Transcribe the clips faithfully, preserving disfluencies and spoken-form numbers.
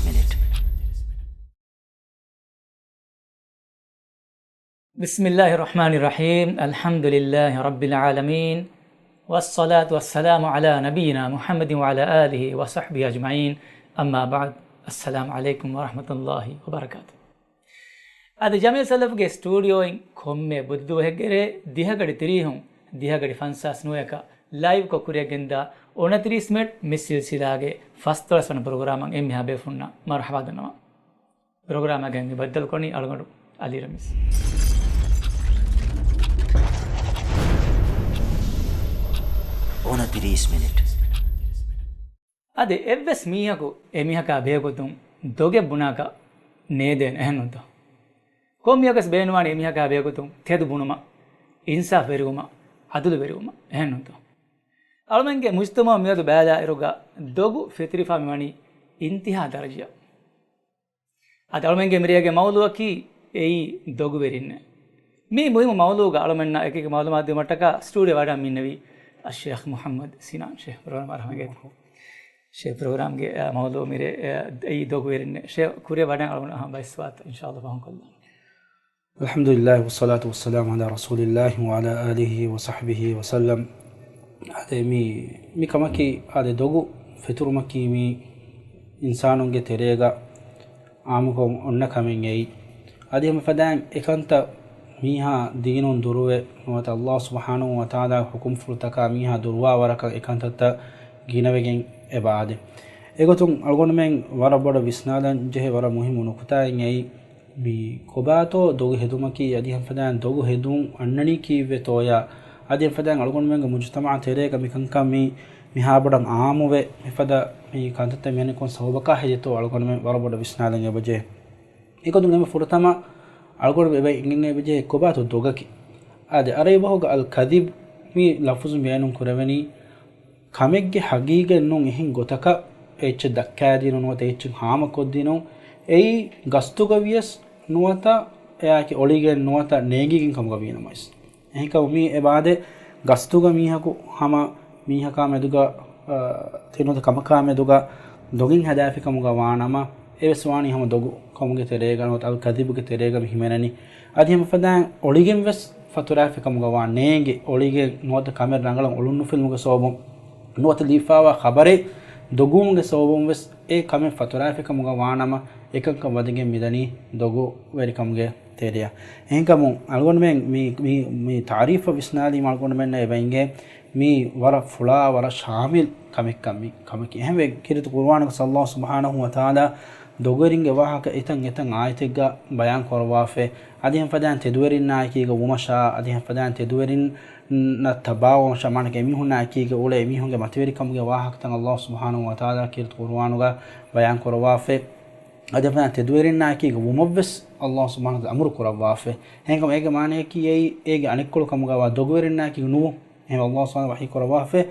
މިނިޓް. بسم الله الرحمن الرحيم. الحمد لله رب العالمين. والصلاة والسلام على نبينا محمد وعلى آله وصحبه أجمعين. أما بعد. السلام عليكم ورحمة الله وبركاته. އަދި ޖަމީލް ސަލަފްގެ ސްޓޫޑިއޯއިން ކޮންމެ ބުދުދުވަހެއްގެރޭ ދިހަގަޑި ތިރީހުން ދިހަގަޑި ފަންސާސް ނުވަޔަކަށް ލައިވްކޮށް ކުރިއަށްގެންދާ އުނަތިރީސް މިނެޓް މި ސިލްސިލާގެ ފަސްދޮޅަސް ވަނަ ޕްރޮގްރާމަށް އެންމެހާ ބޭފުންނަށް މަރުޙަބާ ދަންނަވަން. ޕްރޮގްރާމާގެ އަންގެ ބައްދަލުކޮށް އަޅުގަނޑު އަލީ ރަމީސް. އުނަތިރީސް މިނިޓް. އަދި އެއްވެސް މީހަކު އެމީހަކާ ބެހޭގޮތުން ދޮގެއް ބުނާކަށް ނޭދޭނެ، އެހެންނޫންތޯ؟ ކޮންމެއަކަސް ބޭނުންވާނީ އެމީހަކާ ބެހޭގޮތުން ތެދު ބުނުމަށް، އިންސާފުވެރިވުމަށް، އަދުލުވެރިވުމަށް، އެހެންނޫންތޯ؟ އަޅުމެންގެ މުޖްތަމަޢު މިއަދު ބަލާއިރުގަ ދޮގު ފެތުރިފާ މިވަނީ އިންތިހާ ދަރަޖައަށް. އަދި އަޅުމެންގެ މިރޭގެ މައުޟޫޢަކީ އެއީ ދޮގުވެރިންނޭ. މި މުހިއްމު މައުޟޫޢުގަ އަޅުމެންނަށް އެކި މަޢުލޫމާތު ދިނުމަށްޓަކާ ސްޓޫޑިއޯ ވަޑައިގެން އިންނެވީ އައްޝޭޚް މުޙައްމަދު ސިނާން ޝޭޚް ޕްރޮގްރާމަށް މަރުޙަބާ. ޝޭޚް ޕްރޮގްރާމްގެ، އާ، މައުޟޫޢު މިރޭ، އާ، އެއީ ދޮގުވެރިންނޭ. ޝޭޚް ކުރިއަށް ވަޑައިގެން އަޅުގަނޑު އަހާ ބައެއް ސުވާލުތައް އިންޝާﷲ ފާހަގަކޮށްލަން. الحمد لله والصلاة والسلام على رسول الله وعلى آله وصحبه وسلم. އާދެ، މި، މި ކަމަކީ، އާދެ، ދޮގު ފެތުރުމަކީ މި އިންސާނުންގެ ތެރޭގަ އާއްމުކޮށް އޮންނަ ކަމެއް އެއީ. އަދި ހަމަ ފަދައިން އެކަންތައް މީހާ ދީނުން ދުރުވެ ނުވަތަ ﷲ ސުބްޙާނަހޫ ވަތަޢާލާގެ ޙުކުމްފުޅުތަކާ މީހާ ދުރުވާ ވަރަކަށް އެކަންތައްތައް ގިނަވެގެން އެބަ އާދެ. އެގޮތުން އަޅުގަނޑުމެން ވަރަށް ބޮޑަށް ވިސްނާލަން ޖެހޭ ވަރަށް މުހިއްމު ނުކުތާއެއް އެއީ، މި ކޮބާތޯ ދޮގު ހެދުމަކީ، އަދި ހަމަ ފަދައިން ދޮގު ހެދުން އަންނަނީ ކީއްވެތޯޔާ؟ އަދި ހަމަ ފަދައިން އަޅުގަނޑުމެންގެ މުޖުތަމަޢާ ތެރޭގަ މިކަންކަން މި މިހާ ބޮޑަށް އާއްމުވެ، މިފަދަ މި ކަންތައްތައް މިއަންނަނީ ކޮން ސަބަބަކާ ހެދިތޯ އަޅުގަނޑުމެން ވަރަށް ބޮޑަށް ވިސްނާލަން އެބަޖެހޭ. އެގޮތުން އެންމެ ފުރަތަމަ އަޅުގަނޑު އެބަ އެނގެން އެބަޖެހޭ ކޮބާތޯ ދޮގަކީ. އާދެ، އަރަބި ބަހުގަ އަލް ކަޛިބް މި ލަފުޒު ބޭނުން ކުރެވެނީ، ކަމެއްގެ ހަގީގަތް ނޫން އެހެން ގޮތަކަށް އެއްޗެއް ދައްކާދިނުން ނުވަތަ އެއްޗެއް ހާމަކޮށްދިނުން، އެއީ ގަސްތުގަ ވިޔަސް ނުވަތަ އެއާއެކީ އޮޅިގެން ނުވަތަ ނޭނގިގެން ކަމުގަ ވީނަމަވެސް. އެހެންކަމުން މީ އެބައާދޭ ގަސްތުގަ މީހަކު ހަމަ މީހަކާ މެދުގަ، އަ، ތިނުވަތަ ކަމަކާ މެދުގަ ދޮގެއް ހަދާފި ކަމުގަ ވާނަމަ، އެވެސް ވާނީ ހަމަ ދޮގު ކަމުގެ ތެރޭގަ ނުވަތަ އަލް ކަޛިބުގެ ތެރޭގަ މި ހިމެނެނީ. އަދި ހަމަ ފަދައިން އޮޅިގެން ވެސް ފަތުރާފި ކަމުގަ ވާ ނޭނގެ، އޮޅިގެން ނުވަތަ ކަމެއް ރަނގަޅަށް އޮޅުންނުފެނުމުގެ ސަބަބުން ނުވަތަ ލިޔެފައިވާ ޚަބަރެއް ދޮގުވުމުގެ ސަބަބުން ވެސް އެ ކަމެއް ފަތުރާފި ކަމުގަ ވާނަމަ، އެކަންކަން ވަދެގެން މިދަނީ ދޮގުވެރިކަމުގެ ތެރެއަށް. އެހެންކަމުން އަޅުގަނޑުމެން މި، މި، މި ތާރީފަށް ވިސްނާލީމަ އަޅުގަނޑުމެންނަށް އެބަ އެނގޭ މީ ވަރަށް ފުޅާ، ވަރަށް ޝާމިލް ކަމެއްކަން މި ކަމަކީ. އެހެންވެ، ކީރިތި ޤުރުއާނުގަ ﷲ ސުބްޙާނަހޫ ވަތަޢާލާ ދޮގުވެރިންގެ ވާހަކަ އެތަން އެތަން އާޔަތެއްގަ ބަޔާން ކުރައްވާފައި. އަދި ހަމަ ފަދައިން ތެދުވެރިންނާ އެކީގަ ވުމަށާ، އަދި ހަމަ ފަދައިން ތެދުވެރިންނަށް ތަބާވުމަށާ، މާނައަކީ އެމީހުންނާ އެކީގަ އުޅޭ އެމީހުންގެ މަތިވެރިކަމުގެ ވާހަކަތައް ﷲ ސުބްޙާނަހޫ ވަތަޢާލާ ކީރިތި ޤުރުއާނުގަ ބަޔާން ކުރައްވާފައި. އަދި ހަމަ ފަދައިން ތެދުވެރިންނާ އެކީގަ ވުމަށްވެސް ﷲ ސުބްޙާނަހޫ ވަތަޢާލާ އަމުރު ކުރައްވާފައި. އެހެންކަމުން އޭގެ މާނައަކީ އެއީ އޭގެ އަނެއްކޮޅު ކަމުގަ ވާ ދޮގުވެރިންނާ އެކީގަ ނުވުން. އެހެން ﷲ ސުބްޙާނަހޫ ވަޙީ ކުރައްވާފައި،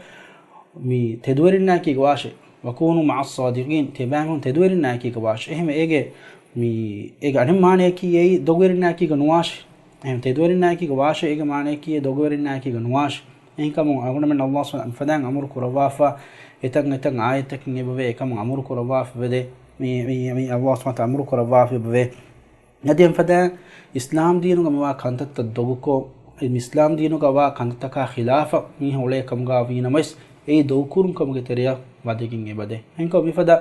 މި ތެދުވެރިންނާ އެކީގަ ވާށޭ. وَكُونُوا مَعَ الصَّادِقِينَ. ތިޔަބައިމީހުން ތެދުވެރިންނާ އެކީގަ ވާށޭ. އެހެންވެ އޭގެ މި، އޭގެ އަނެއް މާނައަކީ އެއީ ދޮގުވެރިންނާ އެކީގަ ނުވާށޭ. އެހެން ތެދުވެރިންނާ އެކީގަ ވާށޭ، އޭގެ މާނައަކީ އެ ދޮގުވެރިންނާ އެކީގަ ނުވާށޭ. އެހެންކަމުން އަޅުގަނޑުމެން ﷲ ސުބްޙާނަހޫ ވަތަޢާލާ އަމުރު ކުރައްވާފަ، އެތަން އެތަން އާޔަތްތަކުން އެބަވޭ، އެކަމުން އަމުރު ކުރައްވާފަ އެބަދޭ. މި، މި، މި ﷲ ސުބްޙާނަހޫ ވަތަޢާލާ އަމުރު ކުރައްވާފަ އެބަވޭ. އަދި ހަމަ ފަދައިން އިސްލާމް ދީނުގަ މިވާ ކަންތައްތައް ދޮގުކޮށް، އިސްލާމް ދީނުގަ ވާ ކަންތައްތަކާ ޚިލާފަށް މީހުން އުޅޭ ކަމުގަ ވީނަމަވެސް، އެއީ ދޮގުކުރުން ކަމުގެ ތެރެއަށް ވަދެގެން އެބަދޭ. އެހެންކަމުން މިފަދަ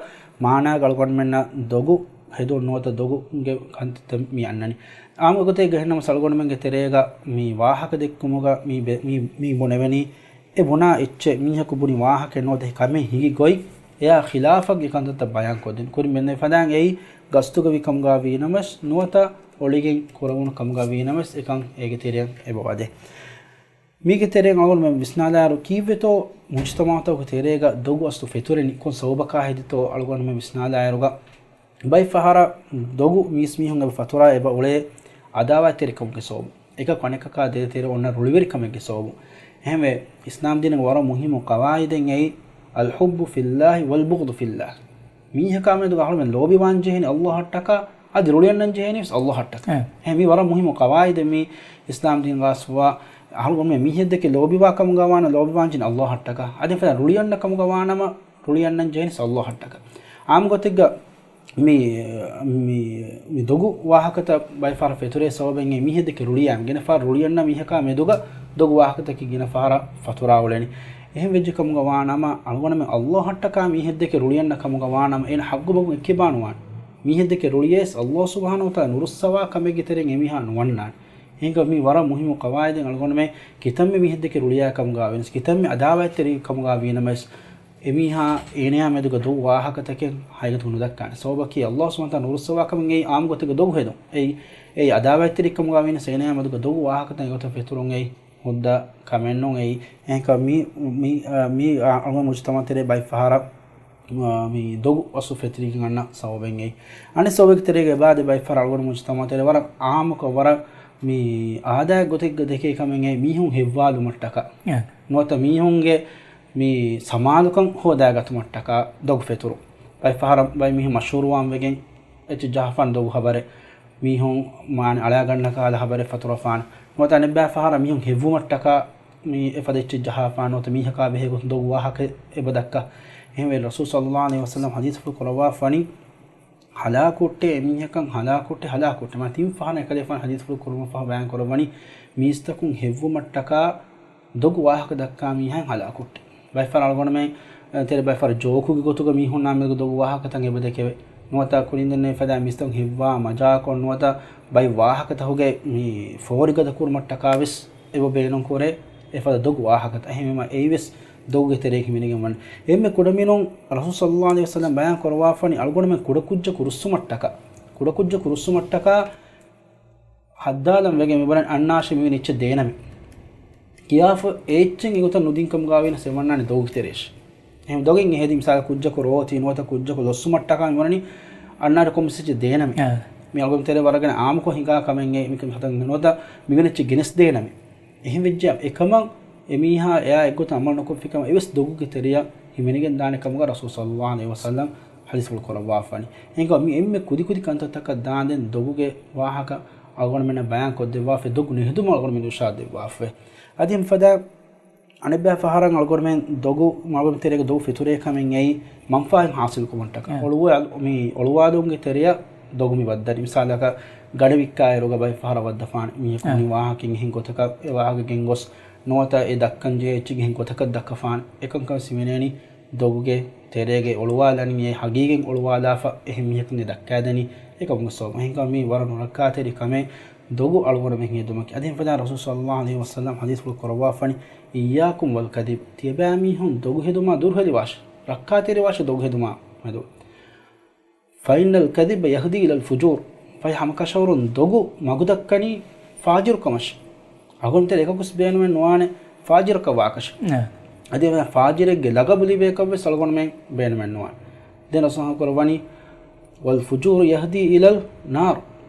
މާނާގަ އަޅުގަނޑުމެންނަށް ދޮގު ހެދުން ނުވަތަ ދޮގުގެ ކަންތައްތައް މި އަންނަނީ. އާއްމު ގޮތެއްގަ އެހެންނަމަވެސް އަޅުގަނޑުމެންގެ ތެރޭގަ މި ވާހަކަ ދެއްކުމުގަ މި ބެ-، މި، މި ބުނެވެނީ، އެ ބުނާ އެއްޗެއް މީހަކު ބުނި ވާހަކައެއް ނުވަތަ ކަމެއް ހިނގި ގޮތް، އެއާ ޚިލާފަށް އެ ކަންތައްތައް ބަޔާން ކޮށްދިނުން. ކުރިން މި ދެން ފަދައިން އެއީ ގަސްތުގަ ވި ކަމުގަ ވީނަމަވެސް ނުވަތަ އޮޅިގެން ކުރެވުނު ކަމުގަ ވީނަމަވެސް އެކަން އޭގެ ތެރެއަށް އެބަ ވަދޭ. މީގެ ތެރެއިން އަޅުގަނޑުމެން ވިސްނާލާއިރު ކީއްވެތޯ މުޖުތަމަޢުތަކުގެ ތެރޭގަ ދޮގު އަސްލު ފެތުރެނީ ކޮން ސަބަބަކާ ހެދިތޯ އަޅުގަނޑުމެން ވިސްނާލާއިރުގަ ބައެއް ފަހަރަށް ދޮގު މީސްމީހުން އެބަ ފަތުރާ އެބަ އުޅޭ އަދާވާތްތެރިކަމުގެ ސަބަބުން. އެކަކު އަނެކަކާ ދޭތެރެ އޮންނަ ރުޅިވެރިކަމެއްގެ ސަބަބުން. އެހެންވެ، އިސްލާމްދީނުގެ ވަރަށް މުހިއްމު ޤަވާއިދެއް އެއީ، الحب في الله والبغض في الله. މީހަކާ މެދުގަ އަހަރުމެން ލޯބިވާން ޖެހެނީ ﷲ އަށްޓަކާ، އަދި ރުޅިއަންނަން ޖެހެނީ ވެސް ﷲ އަށްޓަކާ. އެ. އެހެން މީ ވަރަށް މުހިއްމު ޤަވާއިދެއް މީ. އިސްލާމްދީން ގާސްފުވާ އަހަރުމެން މީހެއްދެކެ ލޯބިވާ ކަމުގަ ވާނަ ލޯބިވާން ޖެހެނީ ﷲ އަށްޓަކާ. އަދި ފަދަ ރުޅިއަންނަ ކަމުގަ ވާނަމަ ރުޅިއަންނަން ޖެހެނީ ވެސް ﷲ އަށްޓަކާ. އާއްމު ގޮތެއްގަ މި، މި، މި ދޮގު ވާހަކަތައް ބައެއް ފަހަރަށް ފެތުރޭ ސަބަބެއް އެ މީހެއް ދެކެ ރުޅިޔާމެ ގިނަ ފަހަރަށް ރުޅިއަންނަ މީހަކާ މެދުގަ ދޮގު ވާހަކަތަކެއް ގިނަ ފަހަރަށް ފަތުރާ އުޅެނީ. އެހެން ވެއްޖެ ކަމުގަ ވާނަމަ، އަޅުގަނޑުމެން އައްލާހަށްޓަކާ މީހެއް ދެކެ ރުޅިއަންނަ ކަމުގަ ވާނަމަ، އޭނަ ޙައްޤު ބަހުން އެއްކިބާނުވާނެ. މީހެއް ދެކެ ރުޅިޔަސް އައްލާހު ސުބްޙާނަހޫ ވަތަޢާލާ ނުރުއްސަވާ ކަމެއްގެ ތެރެއިން އެމީހާ ނުވަންނާނެ. އެހެންކަމުން މީ ވަރަށް މުހިއްމު ޤަވާޢިދެއް. އަޅުގަނޑުމެން ކިތަންމެ މީހެއް ދެކެ ރުޅިޔާ ކަމުގަ ވެނަސް، ކިތަންމެ ޢަދާވާތްތެރި ކަމުގަ ވީނަމަވެސް، އެމީހާ އޭނަޔާ މެދުގަ ދޮގު ވާހަކަތަކެއް ހަގީގަތުގަ ނުދައްކާނެ. ސަބަބަކީ އައްލާހު ސުބްޙާނަހޫ ވަތަޢާލާ ނުރުއްސަވާ ކަމެއް އެއީ ޢާއްމު ގޮތެއްގަ ދޮގު ހެދުން. އެއީ، އެއީ ޢަދާވާތްތެރި ކަމުގަ ވީނަސް އޭނަޔާ މެދުގަ ދޮގު ވާހަކަތައް އެގޮތަށް ފެތުރުން އެއީ ހުއްދަ ކަމެއް ނޫން. އެއީ އެހެންކަމުން މި، މި، މި، އަޅުގަނޑު މުޖުތަމަޢު ތެރޭ ބައެއް ފަހަރަށް، މި ދޮގު އަސްލު ފެތުރިގެން އަންނަ ސަބަބެއް އެއީ. އަނެއް ސަބަބެއްގެ ތެރޭގަ އެބައާދޭ ބައެއް ފަހަރަށް އަޅުގަނޑު މުޖުތަމަޢު ތެރޭ ވަރަށް ޢާއްމުކޮށް ވަރަށް މި އާދައިގެ ގޮތެއްގަ ދެކޭ ކަމެއް އެއީ މީހުން ހެއްވާލުމަށްޓަކާ. އެ. ނުވަތަ މީހުންގެ މި ސަމާލުކަން ހޯދާގަތުމަށްޓަކާ ދޮގު ފެތުރު. ބައެއް ފަހަރަށް ބައެއް މީހުން މަޝްހޫރުވާން ވެގެން އެއްޗެއް ޖަހާފާނެ ދޮގު ހަބަރެއް. މީހުން މާނަ އަޅާގަންނަ ކަހަލަ ހަބަރެއް ފަތުރަފާނެ. ނުވަތަ އަނެއްބައި ފަހަރަށް މީހުން ހެއްވުމަށްޓަކާ މި އެފަދަ އެއްޗެއް ޖަހާފާނެ. ނުވަތަ މީހަކާ ބެހޭ ގޮތުން ދޮގު ވާހަކަ އެބަ ދައްކާ. އެހެންވެ، ރަސޫލު ޞައްލައްލާހު ޢަލައިހި ވަސައްލަމް ޙަދީޘްފުޅު ކުރައްވާފަނީ، ހަލާކު ހުއްޓޭ އެމީހަކަށް، ހަލާކު ހުއްޓޭ، ހަލާކު ހުއްޓޭ. މާ ތިން ފަހަރަށް އެކަލޭފާނު ޙަދީޘްފުޅު ކުރުމަށް ފަހު ބަޔާން ކުރައްވަނީ، މީސްތަކުން ހެއްވުމަށްޓަކާ ދޮގު ވާހަކަ ދައްކާ މީހާއިން ހަލާކު ހުއްޓޭ. ބައެއް ފަހަރަށް އަޅުގަނޑުމެން، އަ، ތެރެ ބައެއް ފަހަރަށް ޖޯކުގެ ގޮތުގަ މީހުންނާ މެދުގަ ދޮގު ވާހަކަތައް އެބަ ދެކެވޭ. ނުވަތަ ކުރިން ދެންނެވި ފަދަ މީސްތަކުން ހެއްވާ މަޖާކޮށް، ނުވަތަ ބައެއް ވާހަކަތަކުގެ މި ފޯރިގަދަ ކުރުމަށްޓަކާ ވެސް އެބަ ބޭނުން ކުރޭ އެފަދަ ދޮގު ވާހަކަތައް. އެހެންވީމަ އެއީވެސް ދޮގުގެ ތެރެއިން ހިމެނިގެން ވަން. އެންމެ ކުޑަމިނުން ރަސޫލު ޞައްލައްލާހު ޢަލައިހި ވަސައްލަމް ބަޔާން ކުރައްވާފަނީ އަޅުގަނޑުމެން ކުޑަކުއްޖަކު ރުއްސުމަށްޓަކާ، ކުޑަކުއްޖަކު ރުއްސުމަށްޓަކާ ހައްދާލަން ވެގެން މިބަލަން އަންނާށޭ މިވެނި އެއްޗެއް ދޭނަމޭ ކިޔާފަ އެ އެއްޗެއް އެގޮތަށް ނުދިން ކަމުގަ ވީނަސް އެ ވަންނާނެ ދޮގުގެ ތެރެއަށް. އެހެން ދޮގެއް އެހެދި މިސާލަކަށް ކުއްޖަކު ރޯތީ ނުވަތަ ކުއްޖަކު ލޮއްސުމަށްޓަކާ މިވަނީ އަންނާށޭ ކޮންމެސް އެއްޗެއް ދޭނަމޭ. އާ. މި އަޅުގަނޑު ތެރޭ ވަރަށް ގިނަ އާއްމުކޮށް ހިނގާ ކަމެއް އެ މިކަން ހަދަން ނުވަތަ މިވެނި އެއްޗެއް ގެނެސް ދޭނަމޭ. އެހެން ވެއްޖެ އެކަމަށް އެމީހާ އެއާ އެއްގޮތަށް އަމަލު ނުކޮށްފި ކަމަށް އެވެސް ދޮގުގެ ތެރެއަށް ހިމެނިގެން ދާނެ ކަމުގަ ރަސޫލު ޞައްލައްލާހު ޢަލައިހި ވަސައްލަމް ޙަދީޘްފުޅު ކުރައްވާފަނީ. އެހެންކަމުން މި އެންމެ ކުދިކުދި ކަންތައްތަކަށް ދާންދެން ދޮގުގެ ވާހަކަ އަޅުގަނޑުމެންނަށް ބަޔާން ކޮށްދެއްވާފައި ދޮގު ނެހެދުމަށް އަޅުގަނޑުމެން އިރުޝާދު ދެއްވާފައި. އަދި އެފަދަ އަނެއްބައި ފަހަރަށް އަޅުގަނޑުމެން ދޮގު އަޅުގަނޑު ތެރޭގަ ދޮގު ފެތުރޭ ކަމެއް އެއީ މަންފާއެއް ޙާޞިލުކުރުމަށްޓަކާ. އެ. އޮޅުވާ-، މި އޮޅުވާލުމުގެ ތެރެއަށް ދޮގު މި ވައްދަނީ. މިސާލަކަށް ގަޑި ވިއްކާއިރުގަ ބައެއް ފަހަރަށް ވައްދަފާނެ މީހަކު އެ. މި ވާހަކައިން އެހެން ގޮތަކަށް އެ ވާހަކަ ގެންގޮސް ނުވަތަ އެ ދައްކަން ޖެހޭ އެއްޗެއް އެހެން ގޮތަކަށް ދައްކަފާނެ. އެކަންކަން ވެސް ހިމެނޭނީ ދޮގުގެ ތެރޭގަ އޮޅުވާލަނީ އެ ހަގީގަތް އޮޅުވާލާފަ އެހެން މީހަކު ދައްކާދެނީ އެކަމުގެ ސަބަބުން. އެހެންކަމުން މީ ވަރަށް ނުރައްކާތެރި ކަމެއް ދޮގު އަޅުގަނޑުމެން ހެދުމަކީ. އަދި އެފަދަ ރަސޫލު ޞައްލައްލާހު ޢަލައިހި ވަސައްލަމް ޙަދީޘްފުޅު ކުރައްވާފަނީ، "إياكم والكذب." ތިޔަބައިމީހުން ދޮގު ހެދުމާ ދުރުހެލިވާށޭ، ރައްކާތެރިވާށޭ ދޮގު ހެދުމާ މެދު. "فإن الكذب يهدي إلى الفجور." ފަހެ ހަމަކަށަވަރުން ދޮގު މަގުދައްކަނީ ފާޖިރުކަމަށޭ. އަޅުގަނޑު ތެރޭ އެކަކުވެސް ބޭނުމެއް ނުވާނެ ފާޖިރަކަށް ވާކަށެއް. އެ. އަދި އެފަދަ ފާޖިރެއްގެ ލަގަބު ލިބޭކަށްވެސް އަޅުގަނޑުމެން ބޭނުމެއް ނުވާނެ. ދެން ރަސޫލު ކުރައްވަނީ، "والفجور يهدي إلى النار."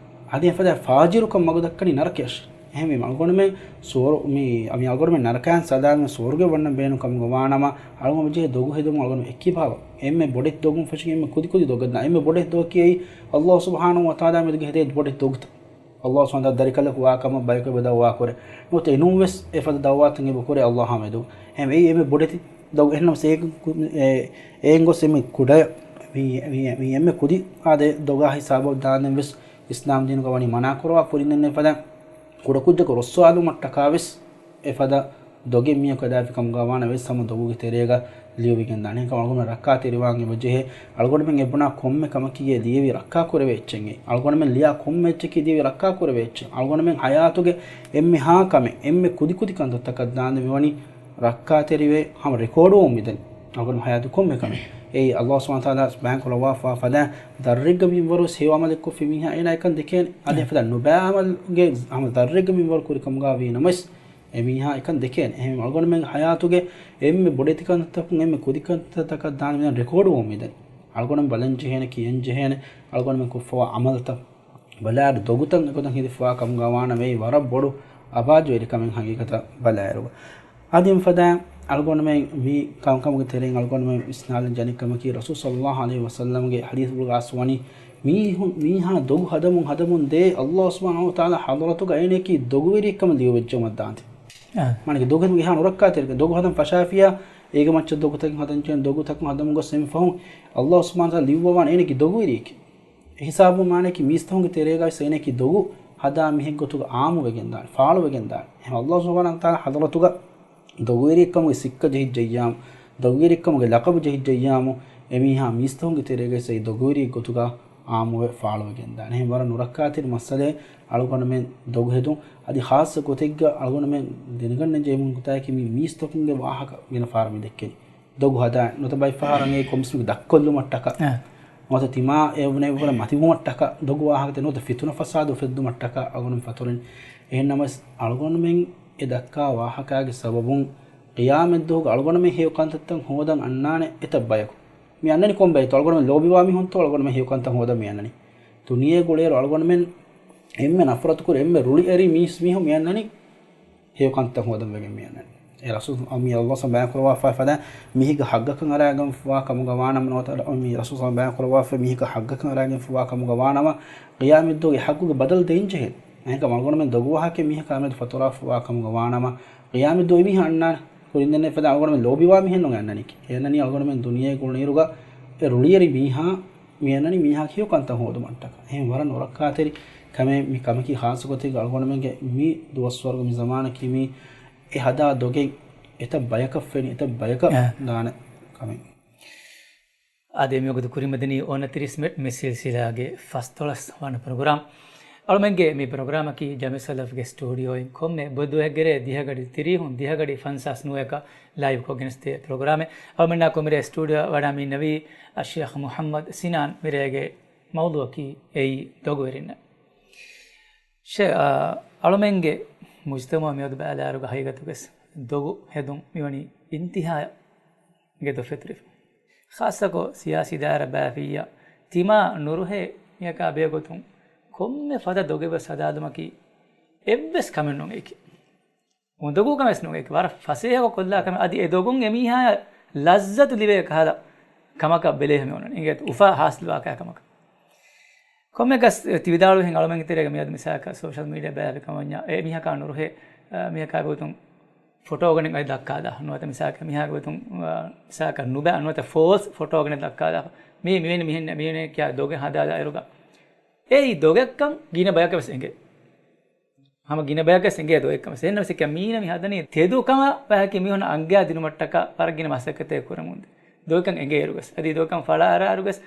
އަދި އެފަދަ ފާޖިރުކަން މަގުދައްކަނީ ނަރަކަޔަށޭ. އެހެންވީމަ އަޅުގަނޑުމެން ސުވަރު-، މި، މި އަޅުގަނޑުމެން ނަރަކައިން ސަލާމަތް ސުވަރުގެ ވަންނަން ބޭނުން ކަމުގަ ވާނަމަ، އަޅުގަނޑު ޖެހޭ ދޮގު ހެދުމުން އަޅުގަނޑު އެއްކިބާވަ. އެންމެ ބޮޑެތި ދޮގުން ފެށިގެން އެންމެ ކުދިކުދި ދޮގެއް ނާ. އެންމެ ބޮޑެތި ދޮގަކީ އެއީ އައްލާހު ސުބްޙާނަހު ވަތަޢާލާ މެދުގަ ހެދޭ ބޮޑެތި ދޮގުތައް. އައްލާހު ސުބްޙާނަހު ވަތަޢާލާ ދަރިކަލަކު ވާ ކަމަށް ބަޔަކު އެބަ ދަޢުވާ ކުރޭ. ނުވަތަ އެނޫން ވެސް އެފަދަ ދަޢުވާތައް އެބަ ކުރޭ އައްލާހާ މެދު. އެހެން އެއީ އެންމެ ބޮޑެތި ދޮގު. އެހެންނަމަވެސް އޭގެ ކު-، އެ-، އޭން ގޮސް އެންމެ ކުޑަ މި، މި، މި އެންމެ ކުދި އާދެ ދޮގާ ހިސާބަށް ދާންދެން ވެސް އިސްލާމް ދީނުގަ ވަނީ މަނާ ކުރައްވާ ކުރިން ދެންނެވި ފަދަ ކުޑަކުއްޖަކު ރުއްސުވާލުމަށްޓަކާ ވެސް އެފަދަ ދޮގެއް މީހަކު އެދާފި ކަމުގަ ވާނަމަވެސް ހަމަ ދޮގުގެ ތެރޭގަ ލިޔުވިގެން ދާނެ. އެހެންކަމުން އަޅުގަނޑުމެން ރައްކާތެރިވާން އެބަ ޖެހޭ. އަޅުގަނޑުމެން އެބުނާ ކޮންމެ ކަމަކީ އެ ލިޔެވި ރައްކާ ކުރެވޭ އެއްޗެއް. އަޅުގަނޑުމެން ލިޔާ ކޮންމެ އެއްޗަކީ ލިޔެވި ރައްކާ ކުރެވޭ އެއްޗެއް. އަޅުގަނޑުމެން ހަޔާތުގެ އެންމެހާ ކަމެއް، އެންމެ ކުދިކުދި ކަންތައްތަކަށް ދާންދެން މިވަނީ ރައްކާތެރިވެ ހަމަ ރެކޯޑުވަމުން މިދަނީ. އަޅުގަނޑު ހަޔާތު ކޮންމެ ކަމެއް. އެއީ އައްލާހު ސުބްޙާނަހު ވަތަޢާލާ ބަޔާން ކުރައްވާފަ ފަދަ ދަށްރެއްގަ މިންވަރު ހެޔޮ ޢަމަލެއް ކޮށްފި މީހާ އޭނާ އެކަން ދެކޭނެ. އަދި އެފަދަ ނުބައި ޢަމަލުގެ ހަމަ ދަށްރެއްގަ މިންވަރު ކުރި ކަމުގަ ވީނަމަވެސް އެމީހާ އެކަން ދެކޭނެ. އެހެން އަޅުގަނޑުމެން ހަޔާތުގެ އެންމެ ބޮޑެތި ކަންތައްތަކުން އެންމެ ކުދި ކަންތައްތަކަށް ދާން މިދަނީ ރެކޯޑުވަމުން މިދަނީ. އަޅުގަނޑުމެން ބަލަން ޖެހޭނެ، ކިޔަން ޖެހޭނެ، އަޅުގަނޑުމެން ކޮށްފަވާ ޢަމަލުތައް ބަލާއިރު ދޮގުތައް އެގޮތަށް ހެދިފަވާ ކަމުގަ ވާނަމަ އެއީ ވަރަށް ބޮޑު އަބާއްޖަވެރިކަމެއް ހަގީގަތަށް ބަލާއިރު. އަދި އެފަދަ އަޅުގަނޑުމެން މި ކަންކަމުގެ ތެރެއިން އަޅުގަނޑުމެން ވިސްނާލަން ޖެހޭ ކަމަކީ ރަސޫލު ޞައްލައްލާހު ޢަލައިހި ވަސައްލަމްގެ ޙަދީޘްފުޅުގަ އަސްލު ވަނީ މީހުން، މީހާ ދޮގު ހަދަމުން ހަދަމުން ދޭ އައްލާހު ސުބްޙާނަހު ވަތަޢާލާ ޙަޟްރަތުގަ އޭނައަކީ ދޮގުވެރިއެއްކަމަށް ލިޔުއްވަވާ ދާންދެން. އާ. މާނައަކީ ދޮގު ހެދުމުގެ އެހާ ނުރައްކާތެރިކަން. ދޮގު ހަދަން ފަށާފިއްޔާ އޭގެ މައްޗަށް ދޮގުތަކެއް ހަދަން ޖެހޭނެ، ދޮގުތަކުން ހަދަމުން ގޮސް އެންމެ ފަހުން އައްލާހު ސުބްޙާނަހު ވަތަޢާލާ ލިޔުއްވަވާނެ އޭނައަކީ ދޮގުވެރިއެކޭ. އެހިސާބުން މާނައަކީ މީސްތަކުންގެ ތެރޭގައި ސައިނަކީ ދޮގު ހަދާ މީހެއްގޮތުގަ އާއްމުވެގެންދާނެ، ފާޅުވެގެންދާނެ. އެހެން އައްލާހު ސުބްޙާނަހޫ ވަތަޢާލާ ޙަޟްރަތުގަ ދޮގުވެރިއެއްކަމުގެ ސިއްކަ ޖެހިއްޖެއްޔާމު، ދޮގުވެރިއެއްކަމުގެ ލަޤަބު ޖެހިއްޖެއްޔާމު، އެމީހާ މީސްތަކުންގެ ތެރޭގައި ސައި ދޮގުވެރިއެއްގޮތުގަ އާއްމުވެ ފާޅުވެގެންދާނެ. އެހެން ވަރަށް ނުރައްކާތެރި މައްސަލައެއް އަޅުގަނޑުމެން ދޮގުހެދުން. އަދި ޚާއްޞަ ގޮތެއްގަ އަޅުގަނޑުމެން ދެނެގަންނަން ޖެހޭ މުހިންމު ގޮތަކީ މީ މީސްތަކުންގެ ވާހަކަ ގިނަ ފަހަރަށް މި ދެއްކެނީ. ދޮގު ހަދާ ނުވަތަ ބައެއް ފަހަރަށް އެ ކޮންމެސް މީހަކު ދަށްކޮށްލުމަށްޓަކާ، އަ. ނުވަތަ ތިމާ އެވަނަ އެވަނަ މަތިވުމަށްޓަކާ، ދޮގު ވާހަކަތައް ނުވަތަ ފިތުނަ ފަސާދަ އުފެއްދުމަށްޓަކާ އަޅުގަނޑުމެން ފަތުރެން. އެހެންނަމަވެސް އަޅުގަނޑުމެން އެ ދައްކާ ވާހަކާގެ ސަބަބުން ޤިޔާމަތްދުވަހުގަ އަޅުގަނޑުމެން ހެޔޮ ކަންތައްތައް ހޯދަން އަންނާނެ އެތައް ބަޔަކު. މި އަންނަނީ ކޮން ބައެއްތޯ؟ އަޅުގަނޑުމެން ލޯބިވާ މީހުންތޯ އަޅުގަނޑުމެން ހެޔޮ ކަންތައް ހޯދަން މި އަންނަނީ؟ ދުނިޔޭގެ އުޅޭއިރު އަޅުގަނޑުމެން އެންމެ ނަފްރަތުކުރި، އެންމެ ރުޅިއެރި މީސް މީހުން މި އަންނަނީ ހެޔޮ ކަންތައް ހޯދަން ވެގެން މި އަންނަނީ. އެ ރަސޫލު މި އައްލާހު ސުބްޙާނަހޫ ވަތަޢާލާ ބަޔާން ކުރައްވާފައި ފަދަ މީހެއްގެ ޙައްޤަކަށް އަރާގެންފަވާ ކަމުގަ ވާނަމަ ނުވަތަ މި ރަސޫލު ސުބްޙާނަހޫ ވަތަޢާލާ ބަޔާން ކުރައްވާފައި މީހެއްގެ ޙައްޤަކަށް އަރާގެންފަވާ ކަމުގަ ވާނަމަ، ޤިޔާމަތްދުވަހުގެ ޙައްޤުގެ ބަދަލު ދޭންޖެހޭ. އެހެންކަމުން އަޅުގަނޑުމެން ދޮގު ވާހަކައެއް މީހަކާ މެދު ފަތުރާފަވާ ކަމުގަ ވާނަމަ، ޤިޔާމަތްދުވަހު އެމީހާ އަންނާނެ. ކުރިން ދެންނެވި ފަދަ އަޅުގަނޑުމެން ލޯބިވާ މީހެއްނު އަންނަނީކީ. އެ އަންނަނީ އަޅުގަނޑުމެން ދުނިޔޭގަ އުޅުނުއިރުގަ އެ ރުޅިއެރި މީހާ މި އަންނަނީ މީހާ ހެޔޮ ކަންތައް ހޯދުމަށްޓަކާ. އެހެން ވަރަށް ނުރައްކާތެރި ކަމެއް މި ކަމަކީ. ޚާއްޞަ ގޮތެއްގަ އަޅުގަނޑުމެންގެ މި ދުވަސްވަރުގެ މި ޒަމާނަކީ މި އެ ހަދާ ދޮގެއް އެތައް ބަޔަކަށް ފެނި، އެތައް ބަޔަކަށް އާ. ދާނެ ކަމެއް. އާދެ، މިވަގުތު ކުރިމަދަނީ އޮނަތިރީސް މިނެޓް މި ސިލްސިލާގެ ފަސްދޮޅަސް ވަނަ ޕްރޮގްރާމް. އަޅުމެންގެ މި ޕްރޮގްރާމަކީ ޖަމިއްސަލަފްގެ ސްޓޫޑިއޯއިން ކޮންމެ ބުދުވަހެއްގެ ރޭ ދިހަ ގަޑި ތިރީހުން ދިހަ ގަޑި ފަންސާސް ނުވައަކަށް ލައިވްކޮށް ގެނެސްދޭ ޕްރޮގްރާމެއް. އަޅުމެންނާ ކޮށް މިރޭ ސްޓޫޑިއޯއަށް ވަޑާ މި ނަވީ އައްޝޭޚް މުޙައްމަދު ސިނާން. މިރޭގެ މައުޟޫޢަކީ އެއީ ދޮގުވެރިންނަށް. ޝޭ، އާ، އަޅުމެންގެ މުޖްތަމަޢު މިއަދު ބަލާއިރުގަ ހަގީގަތުގަސް ދޮގު ހެދުން މިވަނީ އިންތިހާގެ ދޮށް ފެތުރިފަ. ޚާއްޞަކޮށް ސިޔާސީ ދާއިރާ ބައިފިއްޔާ ތިމާ ނުރުހޭ މީހަކާ ބެހޭގޮތުން ކޮންމެ ފަދަ ދޮގެއްވެސް ހަދާލުމަކީ އެއްވެސް ކަމެއް ނޫން އެކި. އުނދަގޫ ކަމެއް ނޫން އެކި. ވަރަށް ފަސޭހަކޮށް ކޮށްލާ ކަމެއް. އަދި އެ ދޮގުން އެމީހާ ލައްޒަތު ލިބޭ ކަހަލަ ކަމަކަށް ބެލޭހެން މި އޮންނަނީ. އިނގޭތޯ؟ އުފާ ހާސިލުވާ ކަހަލަ ކަމަކަށް. ކޮންމެ ގަސް ތި ވިދާޅުވިހެން އަޅުމެންގެ ތެރޭގަ މިއަދު މިސާލަކަށް ސޯޝަލް މީޑިއާ ބައިވެ ކަމަންޏާ އެ މީހަކާ ނުރުހޭ، އަ، މީހަކާ ގޮތުން ފޮޓޯ ގަނެ އަތް ދައްކާލާ، ނުވަތަ މިސާލަކަށް މީހާގެ ގޮތުން، އަ، މިސާލަކަށް ނުބައި ނުވަތަ ފޯލްސް ފޮޓޯ ގަނެ ދައްކާލާ. މީ މިވެނި މިހެން މިވެނި ކިޔާ ދޮގެއް ހަދާލާ އިރުގަ އެއީ ދޮގެއްކަން ގިނަ ބަޔަކަށް ވެސް އެނގޭ. ހަމަ ގިނަ ބަޔަކަށް އެނގޭ ދޮގެއްކަމަށް. އެހެންނަމަވެސް މީނަ މި ހަދަނީ ތެދު ކަމަށް ބަޔަކީ މީހުން އަންގަޔާ ދިނުމަށްޓަކާ ވަރަށް ގިނަ މަސައްކަތެއް ކުރަމުންދި. ދޮގެކަން އެނގޭ އިރުގަސް. އަދި ދޮގެކަން ފަޅާ އަރާ އިރުގަސް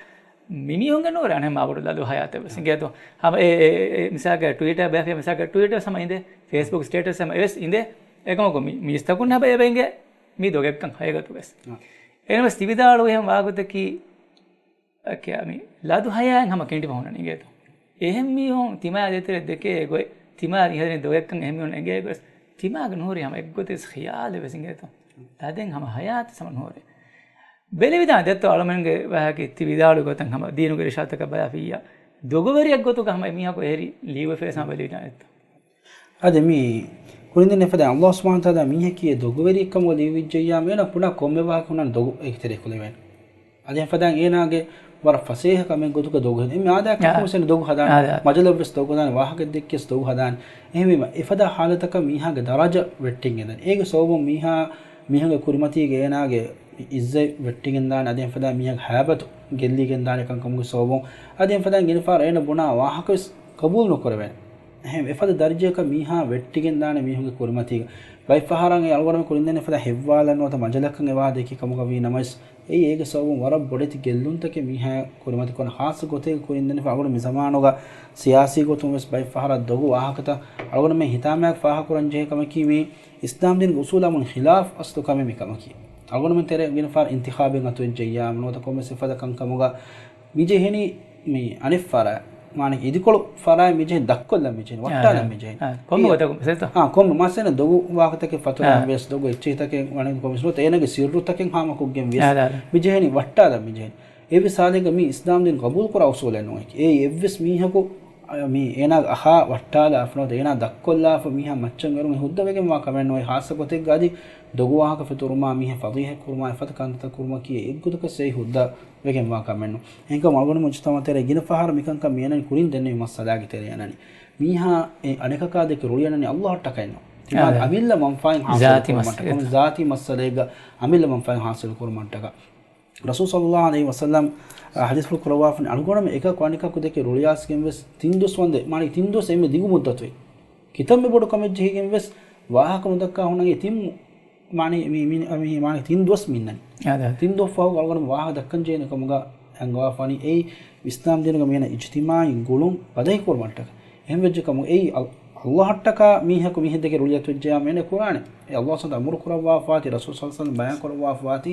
މި މީހުންގެ ނޫރެ އަނެއް މާބޮޑު ލަދު ހަޔާތެއް ވެސް އިނގޭތޯ. ހަމަ އެ، އެ، އެ، މިސާލަކަށް ޓްވިޓަރ ބަޔަކީ މިސާލަކަށް ޓްވިޓަރ ހަމަ އިނދޭ. ފޭސްބުކް ސްޓޭޓަސް ހަމަ އެވެސް އިނދޭ. އެކަމަކު މީސްތަކުން ހަބަ އެބަ އިނގޭ މީ ދޮގެއްކަން ހަޔގަތުގަސް. އެނަމަސް ތި ވިދާޅުވި ހަމަ ވާގޮތަކީ އަކި މި ލަދު ހަޔާއިން ހަމަ ކެނޑިފަ ހުންނަނީ އިނގޭތޯ. އެހެން މީހުން ތިމާ ދޭތެރެ ދެކޭ ގޮތް، ތިމާ އިހަރެން ދޮގެއްކަން އެހެން މީހުން އެނގޭ ގޮތް، ތިމާގެ ނުހުރި ހަމަ އެއްގޮތެއް ޚިޔާލެއް ވެސް އިނގޭތޯ. ލަދެއް ހަމަ ހަޔާތަށް ހަމަ ނުހުރޭ. ބެލިވިދާނެ ދެއްތޯ އަޅުމެންގެ ވާހަކަ ތި ވިދާޅު ގޮތަށް ހަމަ ދީނުގެ އިރުޝާދުތަކަށް ބަލާފިއްޔާ. ދޮގުވެރިއެއް ގޮތުގަ ހަމަ އެމީހަކު އެހެރި ލީވެފައިސް ހަމަ ބެލިވިދާނެ ދެއްތޯ. އަދި މި ކުރިންދެން އެފަދަ އައްލާހު ސުބްޙާނަހޫ ވަތަޢާލާ މީހަކީ އެ ދޮގުވެރިއެއްކަމުގަ ލިޔުއްވިއްޖެއްޔާ އޭނަ ބުނާ ކޮންމެ ވާހަކަ ހުންނަން ދޮގު އެކިތެރެއަކު ލެވޭނެ. އަދި އެފަދައިން އޭނާގެ ވަރަށް ފަސޭހަ ކަމެއް ގޮތުގަ ދޮގު ހެދި. އެންމެ އާދައި އާ. ކަކު ވެސް އޭނަ ދޮގު ހަދާނެ. އާ. މަޖަލަށް ވެސް ދޮގު ހަދާނެ. ވާހަކަ ދެއްކިޔަސް ދޮގު ހަދާނެ. އެހެންވީމަ އެފަދަ ހާލަތަކަށް މީހާގެ ދަރަޖަ ވެއްޓިން ގެންދަނީ. އޭގެ ސަބަބުން މީހާ މީހުންގެ ކުރިމަތީގަ އޭނާގެ އިއްޒަތް ވެއްޓިގެންދާނެ. އަދި އެފަދަ މީހާގެ ހައިބަތު ގެއްލިގެންދާނެ ކަންކަމުގެ ސަބަބުން. އަދި އެފަދަ ގިނަ ފަހަރަށް އޭނަ ބުނާ ވާހަކަ ވެސް ގަބޫލު ނުކުރެވޭނެ. އެހެން އެފަދަ ދަރަޖައަކަށް މީހާ ވެއްޓިގެންދާނެ މީހުންގެ ކުރިމަތީގަ. ބައެއް ފަހަރަށް އެ އަޅުގަނޑުމެން ކުރިންދެން އެފަދަ ހެއްވާލަން ނުވަތަ މަޖަލަކަށް އެވާ ދެއްކި ކަމުގަ ވީ ނަމަވެސް، އެއީ އޭގެ ސަބަބުން ވަރަށް ބޮޑެތި ގެއްލުންތަކެއް މީހާ ކުރިމަތި ކުރަން. ޚާއްޞަ ގޮތެއް ކުރިންދެން އަޅުގަނޑު މި ޒަމާނުގަ ސިޔާސީ ގޮތުން ވެސް ބައެއް ފަހަރަށް ދޮގު ވާހަކަތައް އަޅުގަނޑުމެން ހިތާމައަށް ފާހަގަކުރަން ޖެހޭ ކަމަކީ މީ އިސްލާމް ދީނުގެ އުސޫލާ މުޅި ޚިލާފް އަސްލު ކަމެއް މި ކަމަކީ. އަޅުގަނޑުމެން ތެރޭ ގިނަ ފަހަރަށް އިންތިޚާބެއް އަތުވެއްޖެއްޔާ ނުވަތަ ކޮންމެސް އެފަދަ ކަންކަމުގަ މި ޖެހެނީ މި އަނެއް ފަރާތް، މާނަ އިދިކޮޅު ފަރާތް މި ޖެހެނީ ދަށްކޮށްލަން މި ޖެހެނީ، އާ، ވައްޓާލަން އާ، މި ޖެހެނީ. އާ، ކޮންމެ ތިޔަ-، ގޮތަކުން ވެސް އެތަ؟ އާ، ކޮންމެ މައްސަލަ ދޮގު ވާހަކަތަކެއް ފަތުރައިން އާ. ވެސް ދޮގު އެއްޗިހިތަކެއް ވަނެ ކޮންމެސް ނުވަތަ އޭނަގެ ސިއްރުތަކެއް ހާމަކޮށްގެން ވިޔަސް އާ، އާ. މި ޖެހެނީ ވައްޓާލަން މި ޖެހެނީ. އެ ވިސާލެއްގަ މީ އިސްލާމް ދީން ގަބޫލު ކުރާ އުސޫލެއް ނޫން. އެއީ އެއްވެސް މީހަކު، އަ، މީ އޭނާގެ އަޚާ ވައްޓާލާފަ ނުވަތަ އޭނާ ދަށްކޮށްލާފަ މީހާ މައްޗަށް އެރުން ހުއްދަވެގެންވާ ކަމެއް ނޫން. އެ ހާއްސަ ގޮތެއްގަ އަދި ދޮގު ވާހަކަ ފެތުރުމާ މީހެއް ފަޟީޙަތް ކުރުމާ އެފަދަ ކަންތައްތައް ކުރުމަކީ އެއްގޮތަކަށް ސެއި ހުއްދަވެގެންވާ ކަމެއް ނޫން. އެހެންކަމުން އަޅުގަނޑު މުޖުތަމަޢު ތެރޭ ގިނަ ފަހަރަށް މިކަންކަން މި އަންނަނީ ކުރިން ދެންނެވި މައްސަލާގެ ތެރޭ އަންނަނީ. މީހާ އެ އަނެކަކާ ދެކެ ރުޅި އަންނަނީ އައްލާހަށްޓަކައެއް ނޫން. ތިމާގެ އާ. އަމިއްލަ މަންފާއިން ޙާޞިލު ޒާތީ ކުރުމަށްޓަކާ، މަސްއަލަ. ޒާތީ މައްސަލައެއްގަ އަމިއްލަ މަންފާއިން ޙާޞިލު ކުރުމަށްޓަކާ. ރަސޫލު ޞައްލައްލާހު ޢަލައިހި ވަސައްލަމް އަ، ޙަދީޘްފުޅު ކުރައްވާފަން އަޅުގަނޑުމެން އެކަކު އަނެކަކު ދެކެ ރުޅިއައިސްގެން ވެސް ތިން ދުވަސް ވަންދެ، މާނަ ތިން ދުވަސް އެންމެ ދިގު މުއްދަތު. ކިތަންމެ ބޮޑު ކަމެއް ޖެހިގެން ވެސް ވާހަކަ ނުދައްކާ ހުންނަނީ ތިން މު-، މާނަ މި، މި، މި، މާނަ ތިން ދުވަސް މިންނަނީ. އާދެ. ތިން ދުވަސް ފަހު އަޅުގަނޑު ވާހަކަ ދައްކަން ޖެހޭނެ ކަމުގަ އަންގަވާފަނީ އެއީ އިސްލާމް ދީނުގަ މިއަންނަ އިޖްތިމާޢީ ގުޅުން ބަދަހި ކުރުމަށްޓަކަ. އެހެން ވެއްޖެ ކަމު އެއީ އަލް-، އައްލާހަށްޓަކާ މީހަކު މީހެއް ދެކެ ރުޅިއަތުވެއްޖެޔާ މޭނެ ކުރާނެ. އެ އައްލާހު ސުބްޙާނަހޫ ވަތަޢާލާ އަމުރު ކުރައްވާފާތީ، ރަސޫލު ޞައްލައްލާހު ޢަލައިހި ވަސައްލަމް ބަޔާން ކުރައްވާފާތީ،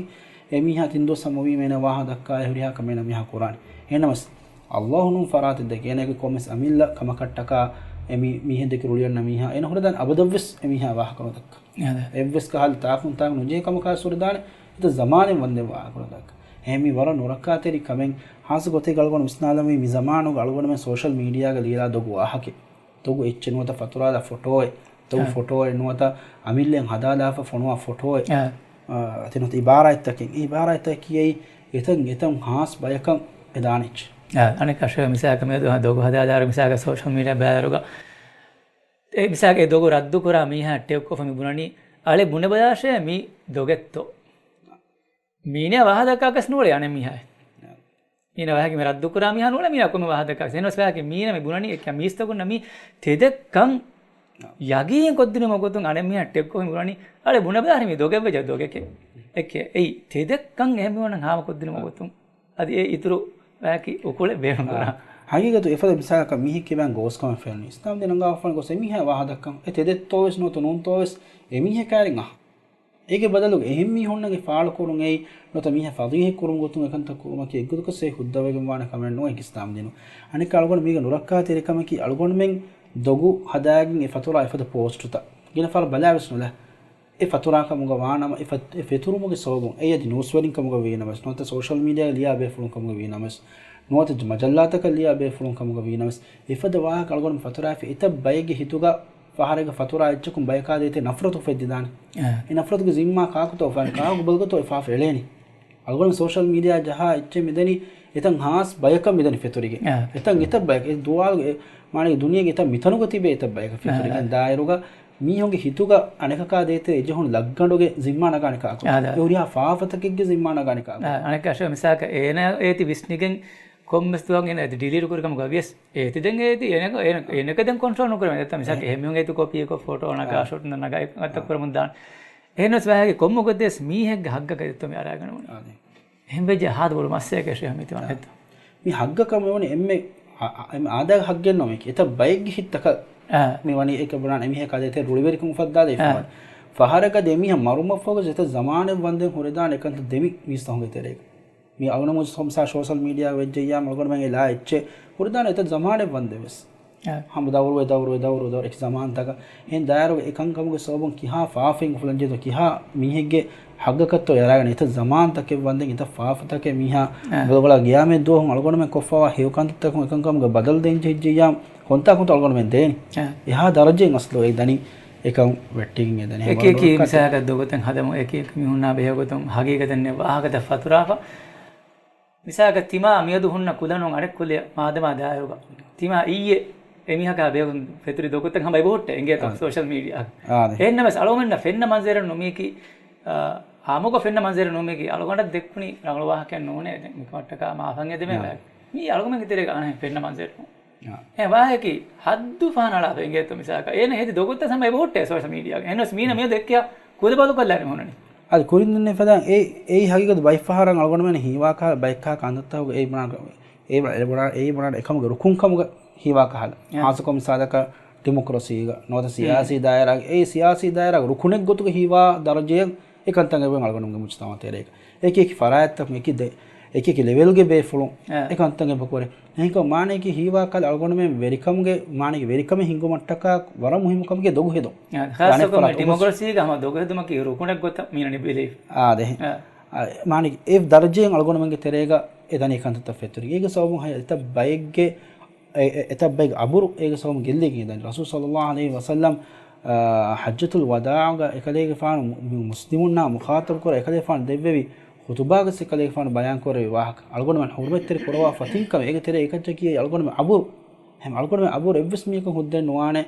އެ މީހާ ތިން ދުވަސް ހަމަވީމަ އޭނަ ވާހަކަ ދައްކާ އެ ހުރިހާ ކަމެއް މީހާ ކުރާނެ. އެހެންނަމަސް، އައްލާހު ނޫން ފަރާތެއް ދެކެ އޭނަގެ ކޮންމެސް އަމިއްލަ ކަމަކަށްޓަކާ އެ މީ-، މީހެއް ދެކެ ރުޅިއަންނަ މީހާ އޭނަ ހުރެދާނެ އަބަދަށްވެސް އެ މީހާ ވާހަކަ ނުދައްކާ. އާދެ. އެއްވެސް ކަހަލަ ތާކުން ތާކު ނުޖެހޭ ކަމަކާ ހުރެދާނެ އެތައް ޒަމާނެއް ވަންދެން ވާހަކަ ނުދައްކާ. އެހެން މީ ވަރަށް ނުރައްކާތެރި ކަމެއް. ހާއްސަ ގޮތެއްގަ އަޅުގަނޑު ވިސްނާލަންވީ މި ޒަމާނުގަ އަޅުގަނޑުމެން ސޯޝަލް މީޑިއާގަ ލިޔެލާ ދޮގު ވާހަކަ. ދޮގު އެއްޗެއް ނުވަތަ ފަތުރާލާ ފޮޓޯއެއް، ދޮގު އާ. ފޮޓޯއެއް ނުވަތަ އަމިއްލައިން ހަދާލާފަ ފޮނުވާ ފޮޓޯއެއް، އާ. އާ، އަތި ނުވަތަ އިބާރާތްތަކެއް، އެ އިބާރާތްތަކަކީ އެތަން އެތަން ހާސް ބަޔަކަށް އެ ދާނެ އެއްޗެއް. އާ، އަނެއް ކަށަވަރު މިސާލަކަށް މިއަދު ދޮގު ހަދާލާއިރު މިސާލަކަށް ސޯޝަލް މީޑިއާ ބައިވަރުގަ އެ މިސާލަކަށް އެ ދޮގު ރައްދުކުރާ މީހާ ޓެގްކޮށްފަ މި ބުނަނީ އަޅެ ބުނެބަލާށޭ މީ ދޮގެއްތޯ. މީނަ ވާހަކަ ދައްކާކަސް ނޫޅޭ އަނެއް މީހާ. މީނަ ވާހަކަ މި ރައްދުކުރާ މީހާ ނޫޅޭ މީނަ ކޮންމެ ވާހަކަ ދައްކާކަސް. އެހެންވެސް ވާހަކަ މީނަ މި ބުނަނީ އެކި މީސްތަކުންނަށް މީ ތެދެއްކަން ޔަގީން ކޮށްދިނުމުގެ ގޮތުން އަނެއް މީހާ ޓެގްކޮށް މި ބުނަނީ އަޅެ ބުނެބަލާށޭ މީ ދޮގެއްވެއްޖެ ދޮގެކޭ. އެކޭ އެއީ ތެދެއްކަން އެހެން މީހުންނަށް ހާމަ ކޮށްދިނުމުގެ ގޮތުން. އަދި އެ އިތުރު ވާހަކަ އުކުޅެއް ބޭނުން ކުރާ. ހަގީގަތު އެފަދަ މިސާލަކަށް މީހެއް ކިބައިން ގޯސްކަމެއް ފެނުނީ. އިސްލާމް ދީން އަންގާފާނެ ގޯސް އެމީހާ ވާހަކަ ދައްކަން. އެ ތެދެއްތޯވެސް ނުވަތަ ނޫންތޯވެސް އެމީހަކާ އަހަ. އޭގެ ބަދަލުގަ އެހެން މީހުންނަށް އެ ފާޅުކުރުން އެއީ ނުވަތަ މީހާ ފަޟީޙަތް ކުރުމުގެ ގޮތުން އެކަންތައް ކުރުމަކީ އެއްގޮތަކަށް ސޭ ހުއްދަވެގެން ވާނެ ކަމެއް ނޫން އިސްލާމް ދީނު. އަނެއްކާ އަޅުގަނޑު މީގަ ނުރައްކާތެރި ކަމަކީ އަޅުގަނޑުމެން ދޮގު ހަދާގެން އެ ފަތުރާ އެފަދަ ޕޯސްޓުތައް ގިނަ ފަހަރަށް ބަލާވެސް ނުލާ. އެ ފަތުރާ ކަމުގަ ވާނަމަ، އެ ފަ-، އެ ފެތުރުމުގެ ސަބަބުން އެއަދި ނޫސްވެރިން ކަމުގަ ވީނަމަވެސް، ނުވަތަ ސޯޝަލް މީޑިއާގަ ލިޔާ ބޭފުޅުން ކަމުގަ ވީނަމަވެސް، ނުވަތަ މަޖައްލާތަކަށް ލިޔާ ބޭފުޅުން ކަމުގަ ވީނަމަވެސް، އެފަދަ ވާހަކަ އަޅުގަނޑު ފަތުރާފި އެތައް ބައެއްގެ ހިތުގަ ފަހަރެއްގަ ފަތުރާ އެއްޗަކުން ބަޔަކާ ދޭތެރޭ ނަފްރަތު އުފެއްދިދާނެ. އާ. އެ ނަފްރަތުގެ ޒިންމާ ކާކުތޯ އުފާން، ކާކު ބަލުގަތޯ އެ ފާފަ އެޅޭނީ. އަޅުގަނޑު ސޯޝަލް މީޑިއާ ޖަހާ އެއްޗެއް މިދަނީ އެތަން ހާސް ބަޔަކަށް މިދަނީ ފެތުރިގެން. އާ. އެތަން އެތައް ބަޔަކަށް އެ ދުވާލުގެ އެ މާނަ ދުނިޔޭގެ އެތައް މިތަނުގަ ތިބޭ އެތައް ބަޔަކަށް އާ. ފެތުރިގެން ދާއިރުގަ މީހުންގެ ހިތުގަ އަނެކަކާ ދޭތެރޭ އެޖެހުނު ލައްގަނޑުގެ ޒިންމާ ނަގާނެ ކާކު؟ އާ، ދާ. އެ ހުރިހާ ފާފަތަކެއްގެ ޒިންމާ ނަގާނެ ކާކު؟ އާ، އަނެއް ކަށަވަރު މިސާލަކަށް އޭނަ އޭތި ވިސްނިގެން ކޮންމެސް ދުވަހަކު އޭނަ އޭތި ޑިލީޓް ކުރި ކަމަކު ވިޔަސް އޭތި ދެން އޭތި އޭނަ، އޭނަ، އޭނަކަށް ދެން ކޮންޓްރޯލް ނުކުރޭ. ނަތްތަ މިސާލަކަށް އެ. އެހެން މީހުން އޭތި ކޮޕީއަކަށް ފޮޓޯ ނަގާ، އެ. ނަގާ، އަތްތައް ކުރަމުން ދާނެ. އެހެންވެސް ވާހަކަ ކޮންމެ ގޮތެއް ވެސް މީހެއްގެ ހައްގަކަށް އެއްތޯ މި އަރާގަނެވުނީ. އާދެ. އެހެން ވެއްޖެ ހާދަ ބޮޑު މައްސަލައެއް ޝޭހް މިތިވަން އެއްތޯ. މި ހައްގަކަށް މިވަނީ އެންމެ އާ، އާ، އެންމެ އާދައިގެ ހައްގެއް ނޫން މީކީ. އެތައް ބައެއްގެ ހިތްތަކަށް އާ. މިވަނީ އެކަ ބުނާނެ އެމީހަކާ ދޭތެރޭ ރުޅިވެރިކަން އުފައްދާދޭ އާ. ފަހަރަކަށް ދެ މީހާ މަރުމަށްފަހުގަ އެތައް ޒަމާނެއް ވަންދެން ހުރެދާނެ އެކަންތައް ދެމި މީސްތަކުންގެ ތެރޭގަ. މި އަޅުގަނޑު މުޖް-، މިސާ ސޯޝަލް މީޑިއާ ވެއްޖެއްޔާ އަޅުގަނޑުމެން އެ ލާ އެއްޗެއް ހުރެދާނެ އެތައް ޒަމާނެއް ވަންދެން ވެސް. އާ. ހަމަ ދައުރުވެ، ދައުރުވެ، ދައުރުވެ، ދައުރު އެކި ޒަމާންތަކަށް. އެހެން ދާއިރުގަ އެކަންކަމުގެ ސަބަބުން ކިހާ ފާފައެއް އުފުލަންޖެހޭތޯ، ކިހާ މީހެއްގެ ހައްގަކަށްތޯ އެ އަރާގަނެ އެތައް ޒަމާންތަކެއް ވަންދެން އެތައް ފާފަތަކެއް މީހާ އާ. ބޮލަބޮލާ ގިޔާމަތް ދުވަހުން އަޅުގަނޑުމެން ކޮށްފަވާ ހެޔޮ ކަންތައްތަކުން އެކަންކަމުގެ ބަދަލު ދޭން ޖެހިއްޖެއްޔާ ކޮންތާކުންތޯ އަޅުގަނޑުމެން ދޭނީ. އާ. އެހާ ދަރަޖައެއް އަސްލު އެ ދަނީ އެކަން ވެއްޓިގެން އެ ދަނީ. އެކި އެކި ހަމަ މިސާލަކަށް ދޮގުތައް ހަދަމުން އެކި އެކި މީހުންނާ ބެހޭ ގޮތުން ހަގީގަތަށް ނެއް ވާހަކަތައް ފަތުރާފަ. މިސާލަކަށް ތިމާ މިއަދު ހުންނަ ކުލަނޫން އަނެއް ކުލައެއް މާދަމާ ދާއިރުގަ ތިމާ އިއްޔެ އެމީހަކާ ބޭގުން ފެތުރި ދޮގުތައް ހަމަ އެބަހުއްޓޭ އިނގޭތޯ އާ. ސޯޝަލް މީޑިއާ. އާ، އާދެ. އެހެންނަމަވެސް އަޅުގަނޑުމެންނަށް ފެންނަ މަންޒަރެއް ނޫން މީކީ، އާ، އާއްމުކޮށް ފެންނަ މަންޒަރެއް ނޫން މީކީ އަޅުގަނޑަށް ދެއްކުނީ ރަނގަޅު ވާހަކައެއް ނޫނޭ. ދެން މިކަމަށްޓަކާ މާފަށް އެދެމޭ އާ. ވާ. މީ އަޅުގަނޑުމެންގެ ތެރޭގަ އަނެއް ފެންނަ މަންޒަރެއް ނޫން. އާ. އެ ވާހަކައަކީ ހައްދު ފަހަނަ އަޅާފަ އިނގޭތޯ މިސާލަކަށް. އޭނަ ހެދި ދޮގުތައް ހަމަ އެބަހުއްޓޭ ސޯޝަލް މީޑިއާގަ. އެހެންނަމަވެސް މީނަ މިއަދު އެއްކިޔާ ކުލަ ބަދަލުކޮށްލާނެ ހުންނަނީ. އަދި ކުރިން ދެންނެވި ފަދައިން އެ، އެއީ ހަގީގަތު ބައެއްފަހަރަށް އަޅުގަނޑުމެން ހީވާ ކަހަލަ ބައެއްކާ ކަންތައްތަކުގަ އެ ބުނާ، އެ ބުނާ، އެ ބުނާ، އެ ބުނާ އެކަމުގެ ރުކުންކަމުގަ ހީވާ ކަހަލަ. އެ. ހާއްސަކޮށް މިސާލަކަށް ޑިމޮކްރަސީގަ ނުވަތަ ސިޔާސީ ދާއިރާގަ، އެ ސިޔާސީ ދާއިރާގެ ރުކުނެއް ގޮތުގަ ހީވާ ދަރަޖައެއް އެ ކަންތައް އެބަ އަޅުގަނޑުމެންގެ މުޖްތަމަޢު ތެރޭގަ. އެކި އެކި ފަރާތްތަކުން އެކި ދެ، އެކި އެކި ލެވެލްގެ ބޭފުޅުން އެ. އެ ކަންތައް އެބަ ކުރޭ. އެހެންކަމުން މާނައަކީ ހީވާ ކަހަލަ އަޅުގަނޑުމެން ވެރިކަމުގެ، މާނައަކީ ވެރިކަމެއް ހިންގުމަށްޓަކާ ވަރަށް މުހިއްމު ކަމެއް ދޮގު ހެދުން. އެ، އަނެއް ޚާއްޞަކޮށް ފަރާތުން ޑިމޮކްރަސީގަ ހަމަ ދޮގު ހެދުމަކީ ރުކުނެއް ގޮތަށް މީނަ ލިބިލީ. އާދެ. އެ. އާ، މާނައަކީ އެ ދަރަޖައިން އަޅުގަނޑުމެންގެ ތެރޭގަ އެ ދަނީ ކަންތައްތައް ފެތުރި. އޭގެ ސަބަބުން ހައި އެތައް ބައެއްގެ، އެ، އެ، އެތައް ބައެއްގެ އަބުރު އޭގެ ސަބަބުން ގެއްލިގެން ދަނީ. ރަސޫލު ޞައްލައްލާހު ޢަލައިހި ވަސައްލަމް، އާ، ޙައްޖަތުލް ވަދާޢުގަ އެކަލޭގެފާނު މު-، މު-، މުސްލިމުންނާ މުޚާޠަބު ކުރާ އެކަލޭގެފާނު ދެއްވެވި ޚުޠުބާގަސް އެކަލޭގެފާނު ބަޔާން ކުރެއްވި ވާހަކަ. އަޅުގަނޑުމެން ޙުރުމަތްތެރި ކުރައްވާ ފަތިން ކަމެއް އޭގެ ތެރޭ އެކައްޗަކީ އަޅުގަނޑުމެން އަބުރު. އެހެން އަޅުގަނޑުމެން އަބުރު އެއްވެސް މީހަކަށް ހުއްދައެއް ނުވާނެ.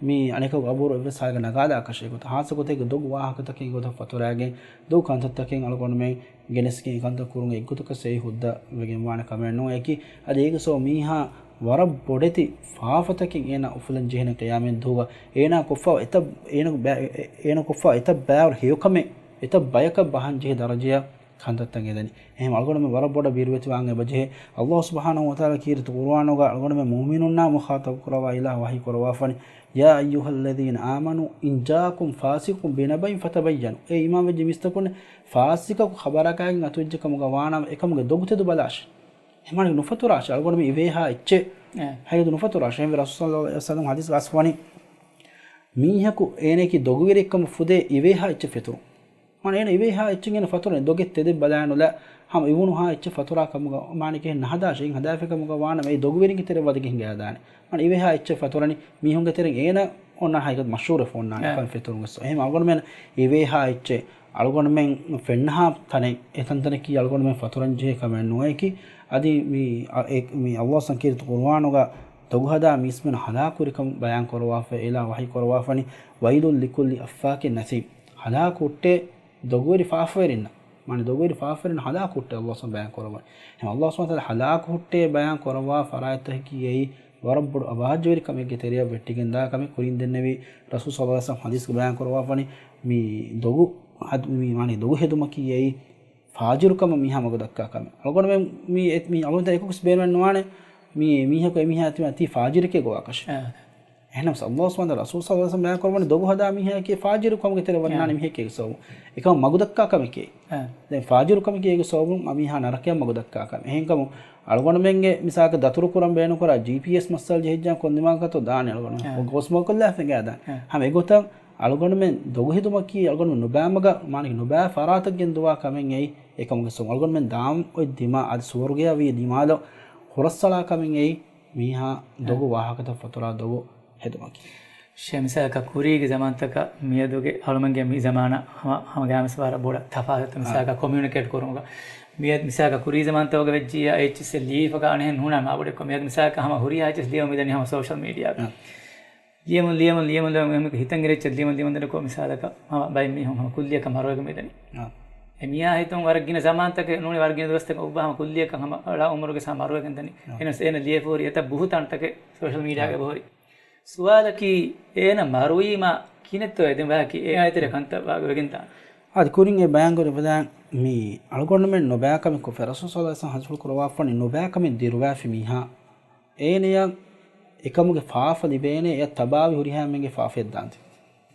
މި އަނެކަކު އަބުރު އެއްވެސް ހާލެއްގަ ނަގާލާކަށެއް ގޮތަށް، ހާއްސަ ގޮތެއްގެ ދޮގު ވާހަކަތަކެއް ގޮތަށް ފަތުރާގެން، ދޮގު ކަންތައްތަކެއް އަޅުގަނޑުމެން ގެނެސްގެން އެކަންތައް ކުރުން އެއްގޮތަކަށް ސައި ހުއްދަ ވެގެންވާނެ ކަމެއް ނޫން. އެކި އަދި އޭގެ ސޯ މީހާ ވަރަށް ބޮޑެތި ފާފަތަކެއް އޭނާ އުފުލަން ޖެހޭނެ ޤިޔާމަތް ދުވަހު. އޭނާ ކޮށްފަ އެތައް، އޭނަ ބައި-، އޭނަ ކޮށްފަ އެތައް ބައިވަރު ހެޔޮކަމެއް، އެތައް ބަޔަކަށް ބަހަން ޖެހޭ ދަރަޖަޔަށް ކަންތައްތައް އެދެނީ. އެހެން އަޅުގަނޑުމެން ވަރަށް ބޮޑަށް ބިރުވެތިވާން އެބަޖެހޭ. ﷲ ސުބްޙާނަހޫ ވަތަޢާލާ ކީރިތި ޤުރުއާނުގަ އަޅުގަނޑުމެން މުއުމިނުންނާ މުޚާޠަބު ކުރައްވާ އިލާހު ވަޙީ ކުރައްވާފަނި، يا أيها الذين آمنوا إن جاءكم فاسق بنبإ فتبينوا. އޭ އީމާންވެއްޖެ މީސްތަކުން، ފާސިޤަކު ޚަބަރަކާގެން އަތުވެއްޖެ ކަމުގަ ވާނަމަ، އެކަމުގެ ދޮގު ތެދު ބަލާށި. އެހެންވީމަ ނުފަތުރާށި، އަޅުގަނޑުމެން އިވޭހާ އެއްޗެއް ހައިގަދު ނުފަތުރާށި. އެހެންވެ ރަސޫލު ޞައްލައްލާހު ޢަލައިހި ވަސައްލަމް ޙަދީޘްގަ އަސްވަނީ، މީހަކު އޭނައަކީ ދޮގުވެރިއެއްކަމަށް ފުދޭ އިވޭހާ އެއްޗެއް ފެތުރުން. މާނަ އޭނަ އިވޭހާ އެއްޗެއް އޭނަ ފަތުރަނީ، ދޮގެއް ތެދެއް ބަލާނުލާ، ހަމަ އިވުނުހާ އެއްޗެއް ފަތުރާ ކަމުގަ، މާނަ އެކަހެން ނަހަދާށޭ، އެއިން ހަދާފި ކަމުގަ ވާނަމަ، އެ ދޮގުވެރިންގެ ތެރެއަށް ވަދެގެން ހިނގާދާނެ. މާނަ އިވޭހާ އެއްޗެއް ފަތުރަނީ، މީހުންގެ ތެރެއިން އޭނަ އޮންނާނެ ހައިގަދަ މަޝްހޫރެއް އޮންނާނެ އެކަން ފެތުރުމުގެ ސޯ. އެހެން އަޅުގަނޑުމެން އިވޭހާ އެއްޗެއް އަޅުގަނޑުމެން ފެންނަހާ ތަނެއް، އެތަންތަނަކީ އަޅުގަނޑުމެން ފަތުރަން ޖެހޭ ކަމެއް ނޫން. އެކި އަދި މި، އަ، އެ، މި ﷲ ސަންކީރިތި ޤުރުއާނުގަ ދޮގުހަދާ މީސްމެން ހަލާކުވެރިކަމު ބަޔާން ކުރައްވާފަ، އިލާހު ވަޙީ ކުރައްވާފަނި، ويل لكل أفاك أثيم. ހަލާކު ހުއްޓޭ ދޮގުވެރި ފާފަވެރިންނަށް. މާނަ ދޮގުވެރި ފާފަވެރިން ހަލާކު ހުއްޓޭ ﷲ ސުބްޙާނަހޫ ވަތަޢާލާ ބަޔާން ކުރައްވަނީ. އެހެން ﷲ ސުބްޙާނަހޫ ވަތަޢާލާ ހަލާކު ހުއްޓޭ ބަޔާން ކުރައްވާ ފަރާތްތަކަކީ އެއީ ވަރަށް ބޮޑު އަބާއްޖަވެރި ކަމެއްގެ ތެރެއަށް ވެއްޓިގެން ދާ ކަމެއް. ކުރިން ދެންނެވި ރަސޫލު ޞައްލައްލާހު ޢަލައިހި ވަސައްލަމް ޙަދީޘްގަ ބަޔާން ކުރައްވާފަނި، މި ދޮގު ހަދު-، މި މާނަ ދޮގު ހެދުމަކީ އެއީ ފާޖިރުކަމަށް މީހާ މަގު ދައްކާ ކަމެއް. އަޅުގަނޑުމެން މީ އެ-، މީ އަޅުގަނޑު އެކު ބޭނުމެއް ނުވާނެ، މީ މީހަކު އެމީހާ ތިމާ ތީ ފާޖިރެކޭ ގޮވާކަށެއް. އާ. އެހެންނަމަސް ﷲ ސުބްޙާނަހޫ ވަތަޢާލާ ރަސޫލު ޞައްލައްލާހު ޢަލައިހި ވަސައްލަމް ބަޔާން ކުރައްވަނީ ދޮގު ހަދާ މީހާއަކީ ފާޖިރު ކަމުގެ ތެރެއަށް ވަންނާނެ އާ. މީހެކޭ ގޮވަމުން. އެކަމަށް މަގު ދައްކާ ކަމެކޭ. އާ. ދެން ފާޖިރު ކަމަކީ އޭގެ ސަބަބުން އަ މީހާ ނަރަކަޔަށް މަގު ދައްކާ ކަމެއް. އެހެންކަމުން އަޅުގަނޑުމެންގެ މިސާލަކަށް ދަތުރު ކުރަން ބޭނުންކުރާ ޖީޕީއެސް މައްސަލަ ޖެހިއްޖާ ކޮން ދިމާލަކަށްތޯ ދާނެ އަޅުގަނޑު. އާ. ގޯސް މަގުކޮށްލާފަ އެނގާދާނެ. އާ. ހަމަ އެގޮތަށް އަޅުގަނޑުމެން ދޮގު ހެދުމަކީ އަޅުގަނޑުމެން ނުބައި މަގަށް، މާނަ ނުބައި ފަރާތަށް ގެންދުވާ ކަމެއް އެއީ. އެކަމުގެ ސަބަބުން އަޅުގަނޑުމެން ދާން އޮތް ދިމާ، އަދި ސުވަރުގެއަށް ވީ ދިމާލަށް ހުރަސްއަޅާ ކަމެއް އެއީ މީހާ ދޮގު އާ. ވާހަކަތައް ފަތުރާ ދޮގު ހެދުމަކީ. ޝޭ، މިސާލަކަށް ކުރީގެ ޒަމާންތަކަށް މިއަދުގެ އަޅުމެންގެ މި ޒަމާނަށް ހަމަ، ހަމަގައިމުވެސް ވަރަށް ބޮޑަށް ތަފާތު. އާ. މިސާލަކަށް ކޮމިއުނިކޭޓް ކުރުމުގަ މިއަދު މިސާލަކަށް ކުރީ ޒަމާންތަކުގަ ވެއްޖިއްޔާ އެއްޗެއްސެއް ލިޔެފަކާ އަނެއްހެން ނޫނާ މާބޮޑެއްކޮށް. މިއަދު މިސާލަކަށް ހަމަ ހުރިހާ އެއްޗެއްސް ލިޔެވަން މިދަނީ ހަމަ ސޯޝަލް މީޑިއާގަ. އާ. ލިޔެމުން، ލިޔެމުން، ލިޔެމުން، އެހެން ހިތަށް އެރިއްޗެއް ލިޔެމުން، ލިޔެމުން ދެނެކޮށް މިސާލަކަށް ހަމަ ބައެއް މީހުން ހަމަ ކުއްލިއަކަށް މަރުވެގެން މިދަނީ. އާ. އެ މީހާ ހިތުން ވަރަށް ގިނަ ޒަމާންތަކެއް ނޫނީ، ވަރަށް ގިނަ ދުވަސްތަކެއް އޮއްވާ ހަމަ ކުއްލިއަކަށް ހަމަ އަޅާ އުމުރުގެ ސާ މަރުވެގެން ދަނީ. އާ. އެހެނަސް އޭނަ ލިޔެފަ ހުރި އެތައް ބުހުތާންތަކެއް ސޯޝަލް މީޑިއާގަ އާ. އެބަހުރި. ސުވާލަކީ އޭނަ މަރުވީމާ ކިހިނެއްތޯ އެދެން ވާކީ އޭނާ ތެރެ ކަންތައް ވާގޮތް ވެގެން ދާން. އަދި ކުރިން އެ ބަޔާން ކުރި އެބަދާން މީ އަޅުގަނޑުމެން ނުބައި ކަމެއް ކޮށްފަ ރަސޫލު ޞައްލައްލާހު ޢަލައިހި ވަސައްލަމް ޙަދީޘް ކުރައްވާފަނި ނުބައި ކަމެއް ދިރުވާފި މީހާ އޭނަޔަށް އެކަމުގެ ފާފަ ލިބޭނެ، އެޔަށް ތަބާވި ހުރިހާ އެންމެންގެ ފާފައެއް ދާންދެ.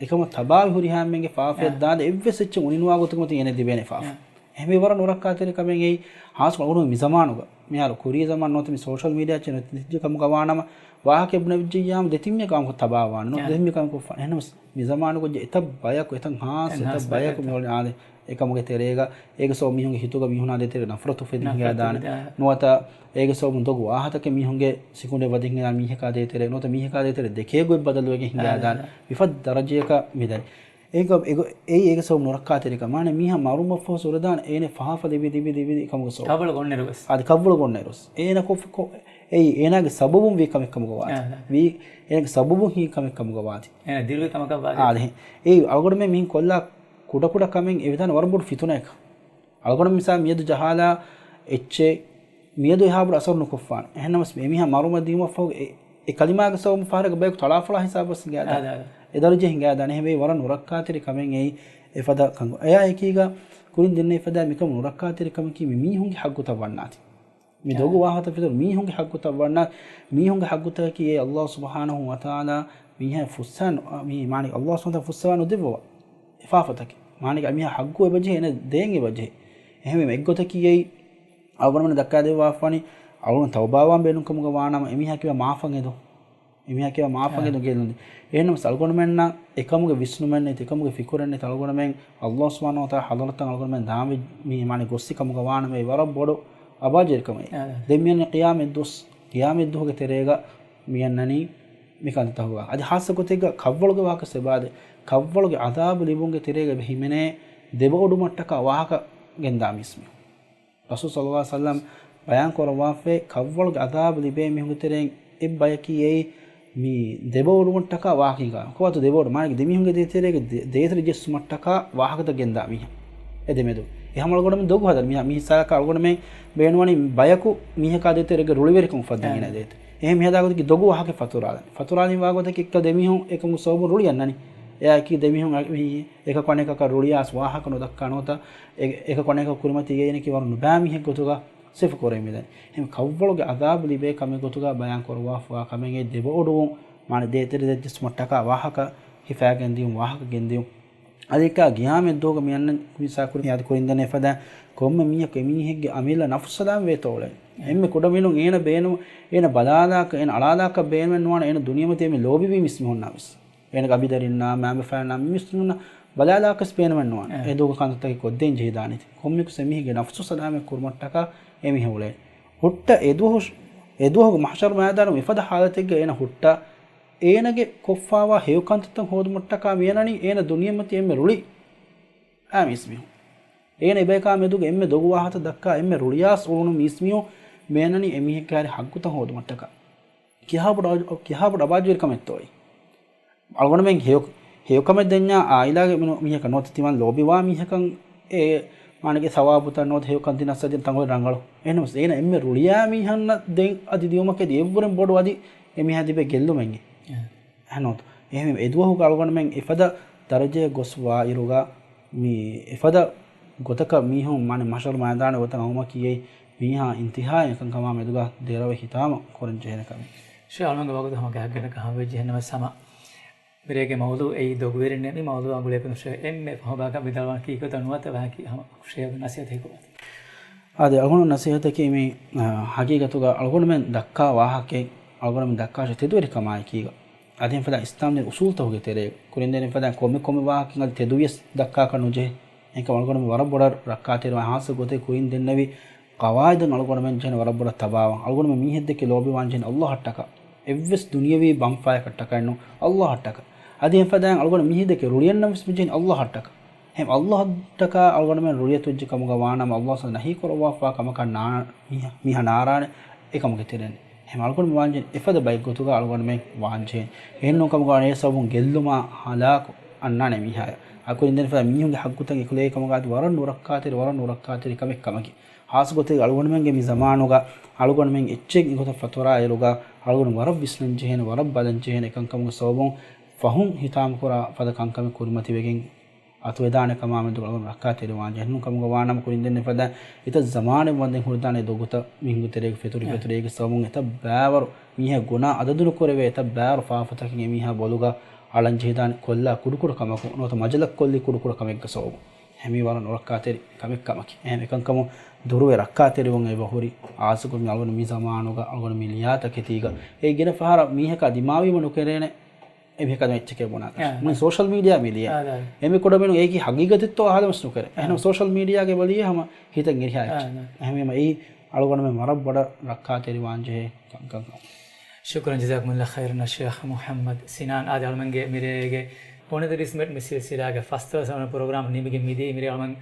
އެކަމަށް ތަބާވި ހުރިހާ އެންމެންގެ ފާފައެއް އެ. ދާންދެ އެއްވެސް އެއްޗެއް އުނިނުވާ ގޮތަކަށް އޭނަ ލިބޭނެ ފާފަ. އެ. އެހެންވެ ވަރަށް ނުރައްކާތެރި ކަމެއް އެއީ. ހާއްސަ އަޅުގަނޑު މި ޒަމާނުގަ، މިހާރު ކުރީ ޒަމާން ނުވަތަ މި ސޯޝަލް މީޑިއާ އެއްޗެއް ނެތިއްޖެ ކަމުގަ ވާނަމަ، ވާހަކަ އެބުނެވިއްޖެއްޔާމު ދެތިން މީހަކު އާންމުކޮށް ތަބާވާނެ. އެ. ދެތިން މީހަކު އާންމުކޮށްފާނެ. އެހެންނަމަސް މި ޒަމާނުގަ އެތައް ބަޔަކު، އެތައް ހާއްސަ އެތައް ހާއްސަ ބަޔަކު ބަޔަކު. މިއުޅެނީ އާދެ، އެކަމުގެ ތެރޭގަ، އޭގެ ސަބަބުން މީހުންގެ ހިތުގަ މީހުނާ ދޭތެރޭ ނަފްރަތު އުފެދި ނަފްރަތު ހިނގާދާނެ. އުފެދިދާނެ. ނުވަތަ އޭގެ ސަބަބުން ދޮގު ވާހަކަތަކެއް މީހުންގެ ސިކުނޑިއަށް ވަދެ ހިނގާ މީހަކާ ދޭތެރޭ، ނުވަތަ މީހަކާ ދޭތެރޭ ދެކޭ ގޮތް ބަދަލު ވެގެން ހިނގާދާނެ. އާ. މިފަދަ ދަރަޖަޔަކަށް މިދަނީ. އޭގަ، އެގޮ-، އެއީ އޭގެ ސަބަބުން ނުރައްކާތެރިކަމާ. މާނަ މީހާ މަރުމަށްފަހު ހުރެދާނެ އޭނަ ފާފަ ލިބި، ލިބި، ލިބި، ލިބި ކަމުގެ ސަބަބުން. ކަށަވަޅު އޮންނައިރުވެސް. އާދެ، ކަށަވަޅު އޮންނައިރުވެސް. އޭނަ ކޮށް، ކޮ-، އެއީ އޭނާގެ ސަބަބުން ވީ ކަމެއް ކަމުގަ ވާތީ. އާ، އާ. ވީ، އޭނާގެ ސަބަބުން ހިނގި ކަމެއް ކަމުގަ ވާތީ. އޭނަ ދިރުވި ކަމަކަށް ވާތީ. އާދެ، އެއީ އަޅުގަނޑުމެން މިހެން ކޮށްލާ ކުޑަކުޑަ ކަމެއް އެވިދާނެ ވަރަށް ބޮޑު ފިތުނައަކަށް. އަޅުގަނޑު މިސާ މިއަދު ޖަހާލާ އެއްޗެއް މިއަދު އެހާ ބޮޑު އަސަރު ނުކޮށްފާނެ. އެހެންނަމަސް އެމީހާ މަރުމަށް ދިޔުމަށްފަހު އެ، އެ ކަލިމާގެ ސަބަބުން ފަހަރަކަށް ބަޔަކު ތަޅާފޮޅާ ހިސާބަށް ހިނގާދާނެ. އާދެ، އާދެ. އެ ދަރަޖަ ހިނގާދާނެ. އެހެންވެ ވަރަށް ނުރައްކާތެރި ކަމެއް އެއީ އެފަދަ ކަން. އެއާ އެކީގަ ކުރިން ދެންނެވި ފަދަ މިކަމު ނުރައްކާތެރި ކަމަކީ މި މީހުންގެ ހައްގުތައް ވަންނާތީ. މި އާ. ދޮގު ވާހަކަ ފެތުރު މީހުންގެ ހައްގުތައް ވަންނާ، މީހުންގެ ހައްގުތަކަކީ އެ ﷲ ސުބްޙާނަހޫ ވަތަޢާލާ މީހާ ފުއްސާ ނު-، މީ މާނަ ﷲ ސުބްޙާނަހޫ ފުއްސަވާ ނުދެއްވަވާ އެ ފާފަތަކެއް. މާނަ އެމީހާ ހައްގު އެބަޖެހޭ، އޭނަ ދޭން އެބަޖެހޭ. އެހެންވީމަ އެއްގޮތަކީ އެއީ އަޅުގަނޑުމެން ދައްކާދެއްވާފާނީ، އަޅުގަނޑު ތައުބާވާން ބޭނުންކަމުގަ ވާނަމަ، އެމީހާ ކިބަ މާފަށް އެދުން. އެމީހާ ކިބަ މާފަށް އާ. އެދުން ގެއްލުން. އެހެންނަމަސް އަޅުގަނޑުމެންނަށް އެކަމުގެ ވިސްނުމެއް ނެތް، އެކަމުގެ ފިކުރެއް ނެތް، އަޅުގަނޑުމެން ﷲ ސުބްޙާނަހޫ ވަތަޢާލާ ޙަޟްރަތަށް އަޅުގަނޑުމެން ދާން ވެ-، މި މާނަ ގޮއްސި ކަމުގަ ވާނަމަ، އެ ވަރަށް ބޮޑު އަބާޖެހި ކަމެއް. އާ. ދެން މިއަންނަ ޤިޔާމަތް ދުވަސް، ޤިޔާމަތް ދުވަހުގެ ތެރޭގަ މިއަންނަނީ މި ކަންތައްތަކުގަ. އަދި ޚާއްޞަ ގޮތެއްގަ ކަށްވަޅުގެ ވާހަކަ ސެބާދެ، ކަށްވަޅުގެ ޢަޛާބު ލިބުމުގެ ތެރޭގަ އެބަ ހިމެނޭ ދެބައުޑުމަށްޓަކާ ވާހަކަ ގެންދާ މީސްމީހުން. ރަސޫލު ޞައްލައްލާހު ޢަލައިހި ވަސައްލަމް ބަޔާން ކުރައްވާފައި، ކަށްވަޅުގެ ޢަޛާބު ލިބޭ މީހުންގެ ތެރެއިން އެއް ބަޔަކީ އެއީ، މި ދެބައޮޑުވުމަށްޓަކާ ވާހަކަ ހިނގާ. ކޮބާތޯ ދެބައޮޑު؟ މާނަގެ ދެމީހުންގެ ދޭތެރޭގެ ދޭތެރެ ޖެއްސުމަށްޓަކާ ވާހަކަތައް ގެންދާ މީހާ. އެ ދެމެދު. އެހަމަ އަޅުގަނޑުމެން ދޮގު ހަދަން މީހާ. މި ހިސާބަކަށް އަޅުގަނޑުމެން ބޭނުންވަނީ ބަޔަކު މީހަކާ ދޭތެރޭގެ ރުޅިވެރިކަން އުފައްދަން އޭނާ ދޭތެ. އެހެން މިހަދާ ގޮތަކީ ދޮގު ވާހަކަ ފަތުރާލަން. ފަތުރާލިން ވާ ގޮތަކީ އެއްކަލަ ދެމީހުން އެކަމުގެ ސަބަބުން ރުޅި އަންނަނީ. އެއާއެކީ ދެމީހުން އަ-، މި އެކަކު އަނެކަކަށް ރުޅިއައިސް ވާހަކަ ނުދައްކާ ނުވަތަ އެ-، އެކަކު އަނެކަކަށް ކުރިމަތީގައި އޭނައަކީ ވަރަށް ނުބައި މީހެއް ގޮތުގަ ސިފަކުރެވިދާނެ. އެހެން ކަށްވަޅުގެ އަޒާބު ލިބޭ ކަމެއް ގޮތުގަ ބަޔާން ކުރައްވާފަވާ ކަމެއް އެ ދެބައޮޑުވުން، މާނަ ދޭތެރެ ދެއްޖެއްސުމަށްޓަކާ ވާހަކަ ހިފާގެން ދިޔުން، ވާހަކަ ގެންދިޔުން. އަދި އެކާ ގިޔާމަތް ދުވަހުގަ މި އަންނަ މިސާ ކުރިން އަދި ކުރިން ދެން އެފަދަ ކޮންމެ މީހަކު އެމީހެއްގެ އަމިއްލަ ނަފުސް ސަލާމް ވޭތޯ އުޅެން. އެންމެ ކުޑަމިނުން އޭނަ ބޭނު-، އޭނަ ބަލާލާކަށް، އޭނަ އަޅާލާކަށް ބޭނުމެއް ނުވާނެ އޭނަ ދުނިޔެމަތީ އެންމެ ލޯބިވީ މިސްމީހުންނާ ވެސް. އޭނަގެ އަބިދަރިންނާ، މައިންބަފައިންނާ، މި މިސްކިތުންނަށް ބަލާލާކަސް ބޭނުމެއް ނުވާނެ. އެ ދުވަހުގެ ކަންތައްތަކެއް ކޮށްދޭން ޖެހިދާނެތި. ކޮންމެކު ސެމީހެއްގެ ނަފްސު ސަލާމަތް ކުރުމަށްޓަކާ އެމީހެއް އުޅޭ. ހުއްޓަ އެދުވަހު، އެދުވަހުގެ މަހްޝަރު މައިދާނު މިފަދަ ހާލަތެއްގަ އޭނަ ހުއްޓަ އޭނަގެ ކޮށްފާވާ ހެޔޮ ކަންތައްތައް ހޯދުމަށްޓަކާ މިއަންނަނީ އޭނަ ދުނިޔެމަތި އެންމެ ރުޅި އާ މީސްމީހުން. އޭނަ އެބަޔަކާ މެދުގެ އެންމެ ދޮގު ވާހަކަ ދައްކާ އެންމެ ރުޅިއާސް އުޅުނު މީސްމީހުން މިއަންނަނީ އެމީހެއްގެ ހައިރި ހައްގުތައް ހޯދުމަށްޓަކާ. ކިހާބޮޑު، ކިހާބޮޑު އަބާޒުވެރިކަމެއްތޯއި؟ އަޅުގަނޑުމެން ހެޔޮ، ހެޔޮކަމެއް ދެންޏާ އާއިލާގެ މިނު-، މީހަކަށް ނުވަތަ ތިމަން ލޯބިވާ މީހަކަށް އެ މާނަގެ ސަވާބުތައް ނުވަތަ ހެޔޮކަން ދިނަސް އަދި ތަންކޮޅެއް ރަނގަޅު. އެހެނަސް އޭނަ އެންމެ ރުޅިއާ މީހަންނަށް ދެން އަދި ދިޔުމަކަށް އެއްވުރެން ބޮޑު އަދި އެމީހާ ލިބޭ ގެއްލުމެއް. އެހެން ނޫންތަ؟ އެހެން އެދުވަހުގަ އަޅުގަނޑުމެން އެފަދަ ދަރަޖައެއް ގޮސް ވާއިރުގަ މި އެފަދަ ގޮތަކަށް މީހުން މާނަ މަހްޝަރު މައިދާނަށް ގޮތަށް އައުމަކީ އެއީ މީހާ އިންތިހާއިން އެކަންކަމާ މެދުގަ ދެރަވެ ހިތާމަ ކުރަން ޖެހޭނެ ކަމެއް. ޝޭޚް އަޅުގަނޑުގެ ވަގުތު ހަމަ ގާތްގަނޑަކަށް ހަމަވެއްޖެ. އެހެންނަމަވެސް ހަމަ މިރޭގެ މައުޟޫޢު އެއީ ދޮގުވެރިންނޭ. މި މައުޟޫޢާ ގުޅޭ ކުރިން ޝޭޚް އެންމެ ފަހުބާކަށް ވިދާޅުވާން ކީކުތަ ނުވަތަ ވާހަކަ ހަމަ ޝޭޚްގެ ނަސޭހަތަކީ ކޮބާތަ؟ އާދެ، އަޅުގަނޑު ނަސޭހަތަކީ މި، އަ، ހަގީގަތުގަ އަޅުގަނޑުމެން ދައްކާ ވާހަކައެއް، އަޅުގަނޑުމެން ދައްކާށޭ ތެދުވެރިކަމާއެކީގަ. އަދި އެފަދަ އިސްލާމްދީން އުސޫލުތަކުގެ ތެރޭ ކުރިން ދެން އެފަދަ ކޮންމެ ކޮންމެ ވާހަކައެއް އަދި ތެދުވިޔަސް ދައްކާކަށް ނުޖެހޭ. އެކަމް އަޅުގަނޑުމެން ވަރަށް ބޮޑަށް ރައްކާތެރިވާ ހާއްސަ ގޮތެއް ކުރިން ދެންނެވި ޤަވާއިދަށް އަޅުގަނޑުމެން ޖެހެން ވަރަށް ބޮޑަށް ތަބާވާން. އަޅުގަނޑުމެން މީހެއްދެކެ ލޯބިވާން ޖެހެން ﷲ އަށްޓަކާ. އެއްވެސް ދުނިޔަވީ ބަންފާޔަކަށްޓަކާއެއްނު ﷲ އަށްޓަކާ. އަދި އެފަދައިން އަޅުގަނޑު މީހެއްދެކެ ރުޅިއަންނަން ވެސް މިޖެހެން ﷲ އަށްޓަކާ. އެހެން ﷲ އަށްޓަކާ އަޅުގަނޑުމެން ރުޅިއަތުވެއްޖެ ކަމުގަ ވާނަމަ ﷲ އަށް ނަހީ ކުރައްވާފާ ކަމަކަށް ނާ-، މީހާ، މީހާ ނާރާނެ އެކަމުގެ ތެރެއިން. އެހެން އަޅުގަނޑު ވާންޖެހެން އެފަދަ ބައެއް ގޮތުގަ އަޅުގަނޑުމެން ވާންޖެހެން. އެހެންނޫން ކަމުގަ ވާނަމަ އެ ސަބަބުން ގެއްލުމާ ހަލާކު އަންނާނެ މީހާޔަށް. އަކުރިން ދެން އެފަދަ މީހުންގެ ހައްގުތައް އެކުލެވޭ ކަމުގަ އަދި ވަރަށް ނުރައްކާތެރި، ވަރަށް ނުރައްކާތެރި ކަމެއް ކަމަކީ. ހާއްސަ ގޮތެއް އަޅުގަނޑުމެންގެ މި ޒަމާނުގަ އަޅުގަނޑުމެން އެއްޗެއް އެގޮތަށް ފަތުރާ އިރުގަ އަޅުގަނޑު ވަރަށް ވިސްނަން ޖެހޭނެ، ވަރަށް ބަލަން ޖެހޭނެ. އެކަންކަމުގެ ސަބަބުން ފަހުން ހިތާމަކުރާ ފަދަ ކަންކަމެއް ކުރިމަތިވެގެން އަތުވެދާނެ ކަމާމެދު އަޅުގަނޑު ރައްކާތެރިވާންޖެހޭ. އެހެން ކަމުގަ ވާނަމަ ކުރިން ދެން އެފަދަ އެތައް ޒަމާނެއް ވަންދެން ހުރިދާނެ ދޮގުތައް މީހުންގެ ތެރޭގަ ފެތުރި ފެތުރި އޭގެ ސަބަބުން އެތައް ބައިވަރު މީހެއް ގުނާ އަދަދު ނުކުރެވޭ އެތައް ބައިވަރު ފާފަތަކެއް އެމީހާ ބޮލުގަ އަޅަންޖެހިދާނެ ކޮށްލާ ކުޑަކުޑަ ކަމަކު ނުވަތަ މަޖަލަށް ކޮށްލި ކުޑަކުޑަ ކަމެއްގެ ސަބަބުން. އެހެން މީ ވަރަށް ނުރައްކާތެރި ކަމެއް ކަމަކީ. އެހެން އެކަންކަމުން ދުރުވެ ރައްކާތެރިވުން އެބަހުރި. ހާއްސަކޮށް މި އަޅުގަނޑު މި ޒަމާނުގަ އަޅުގަނޑު މި ލިޔާ ތަކެތީގަ އެ ގިނަ ފަހަރަށް މީހަކާ ދިމާވީމަ ނުކެރޭނެ އެމީހަކަށް އެއްޗެކޭ ބުނާކަށް. އާ، މުޅި ސޯޝަލް މީޑިއާ މި ލިޔޭ. އާ، އާ. އެމީ ކުޑަމިނު އޭކީ ހަގީގަތެއްތޯ އަހާލަމެސް ނުކެރޭ. އާ. އެހެން ސޯޝަލް މީޑިއާގެ ބަލިޔޭ ހަމަ ހިތަށް އެރިހާ އެއްޗެއް. އާ، އާ. އެހެންވީމަ އެއީ އަޅުގަނޑުމެން ވަރަށް ބޮޑަށް ރައްކާތެރިވާން ޖެހޭ ކަންކަން. ޝުކުރަން ޖަޒާކުމުﷲ ޚައިރަން ޝޭޚް މުޙައްމަދު ސިނާން. އާދެ، އަޅުމެންގެ މިރޭގެ އޮނަތިރީސް މިނެޓް މި ސިލްސިލާގެ ފަސްދޮޅަސް ވަނަ ޕްރޮގްރާމް ނިމިގެން މިދިޔައީ. މިރޭ އަޅުމެން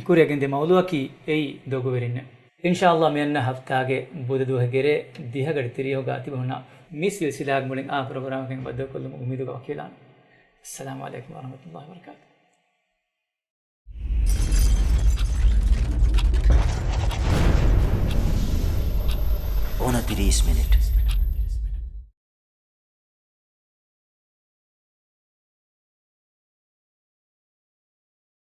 ކުރިއަށް ގެންދިޔަ މައުޟޫޢަކީ އެއީ ދޮގުވެރިންނޭ. އިންޝާﷲ މިއަންނަ ހަފްތާގެ ބުދަ ދުވަހުގެ ގެރޭ ދިހަގަޑި ތިރީހުގަ ތިބޭފުޅުންނާ މި ސިލްސިލާގެ މުޅިން އާ ޕްރޮގްރާމަކަށް ބައްދަލުކޮށްލުމުގެ އުއްމީދުގަ ވަކިވެލާނަން. އައްސަލާމު ޢަލައިކުމް ވަރަޙްމަތުﷲ ވަބަރަކާތުހު. އޮނަތިރީސް މިނިޓް.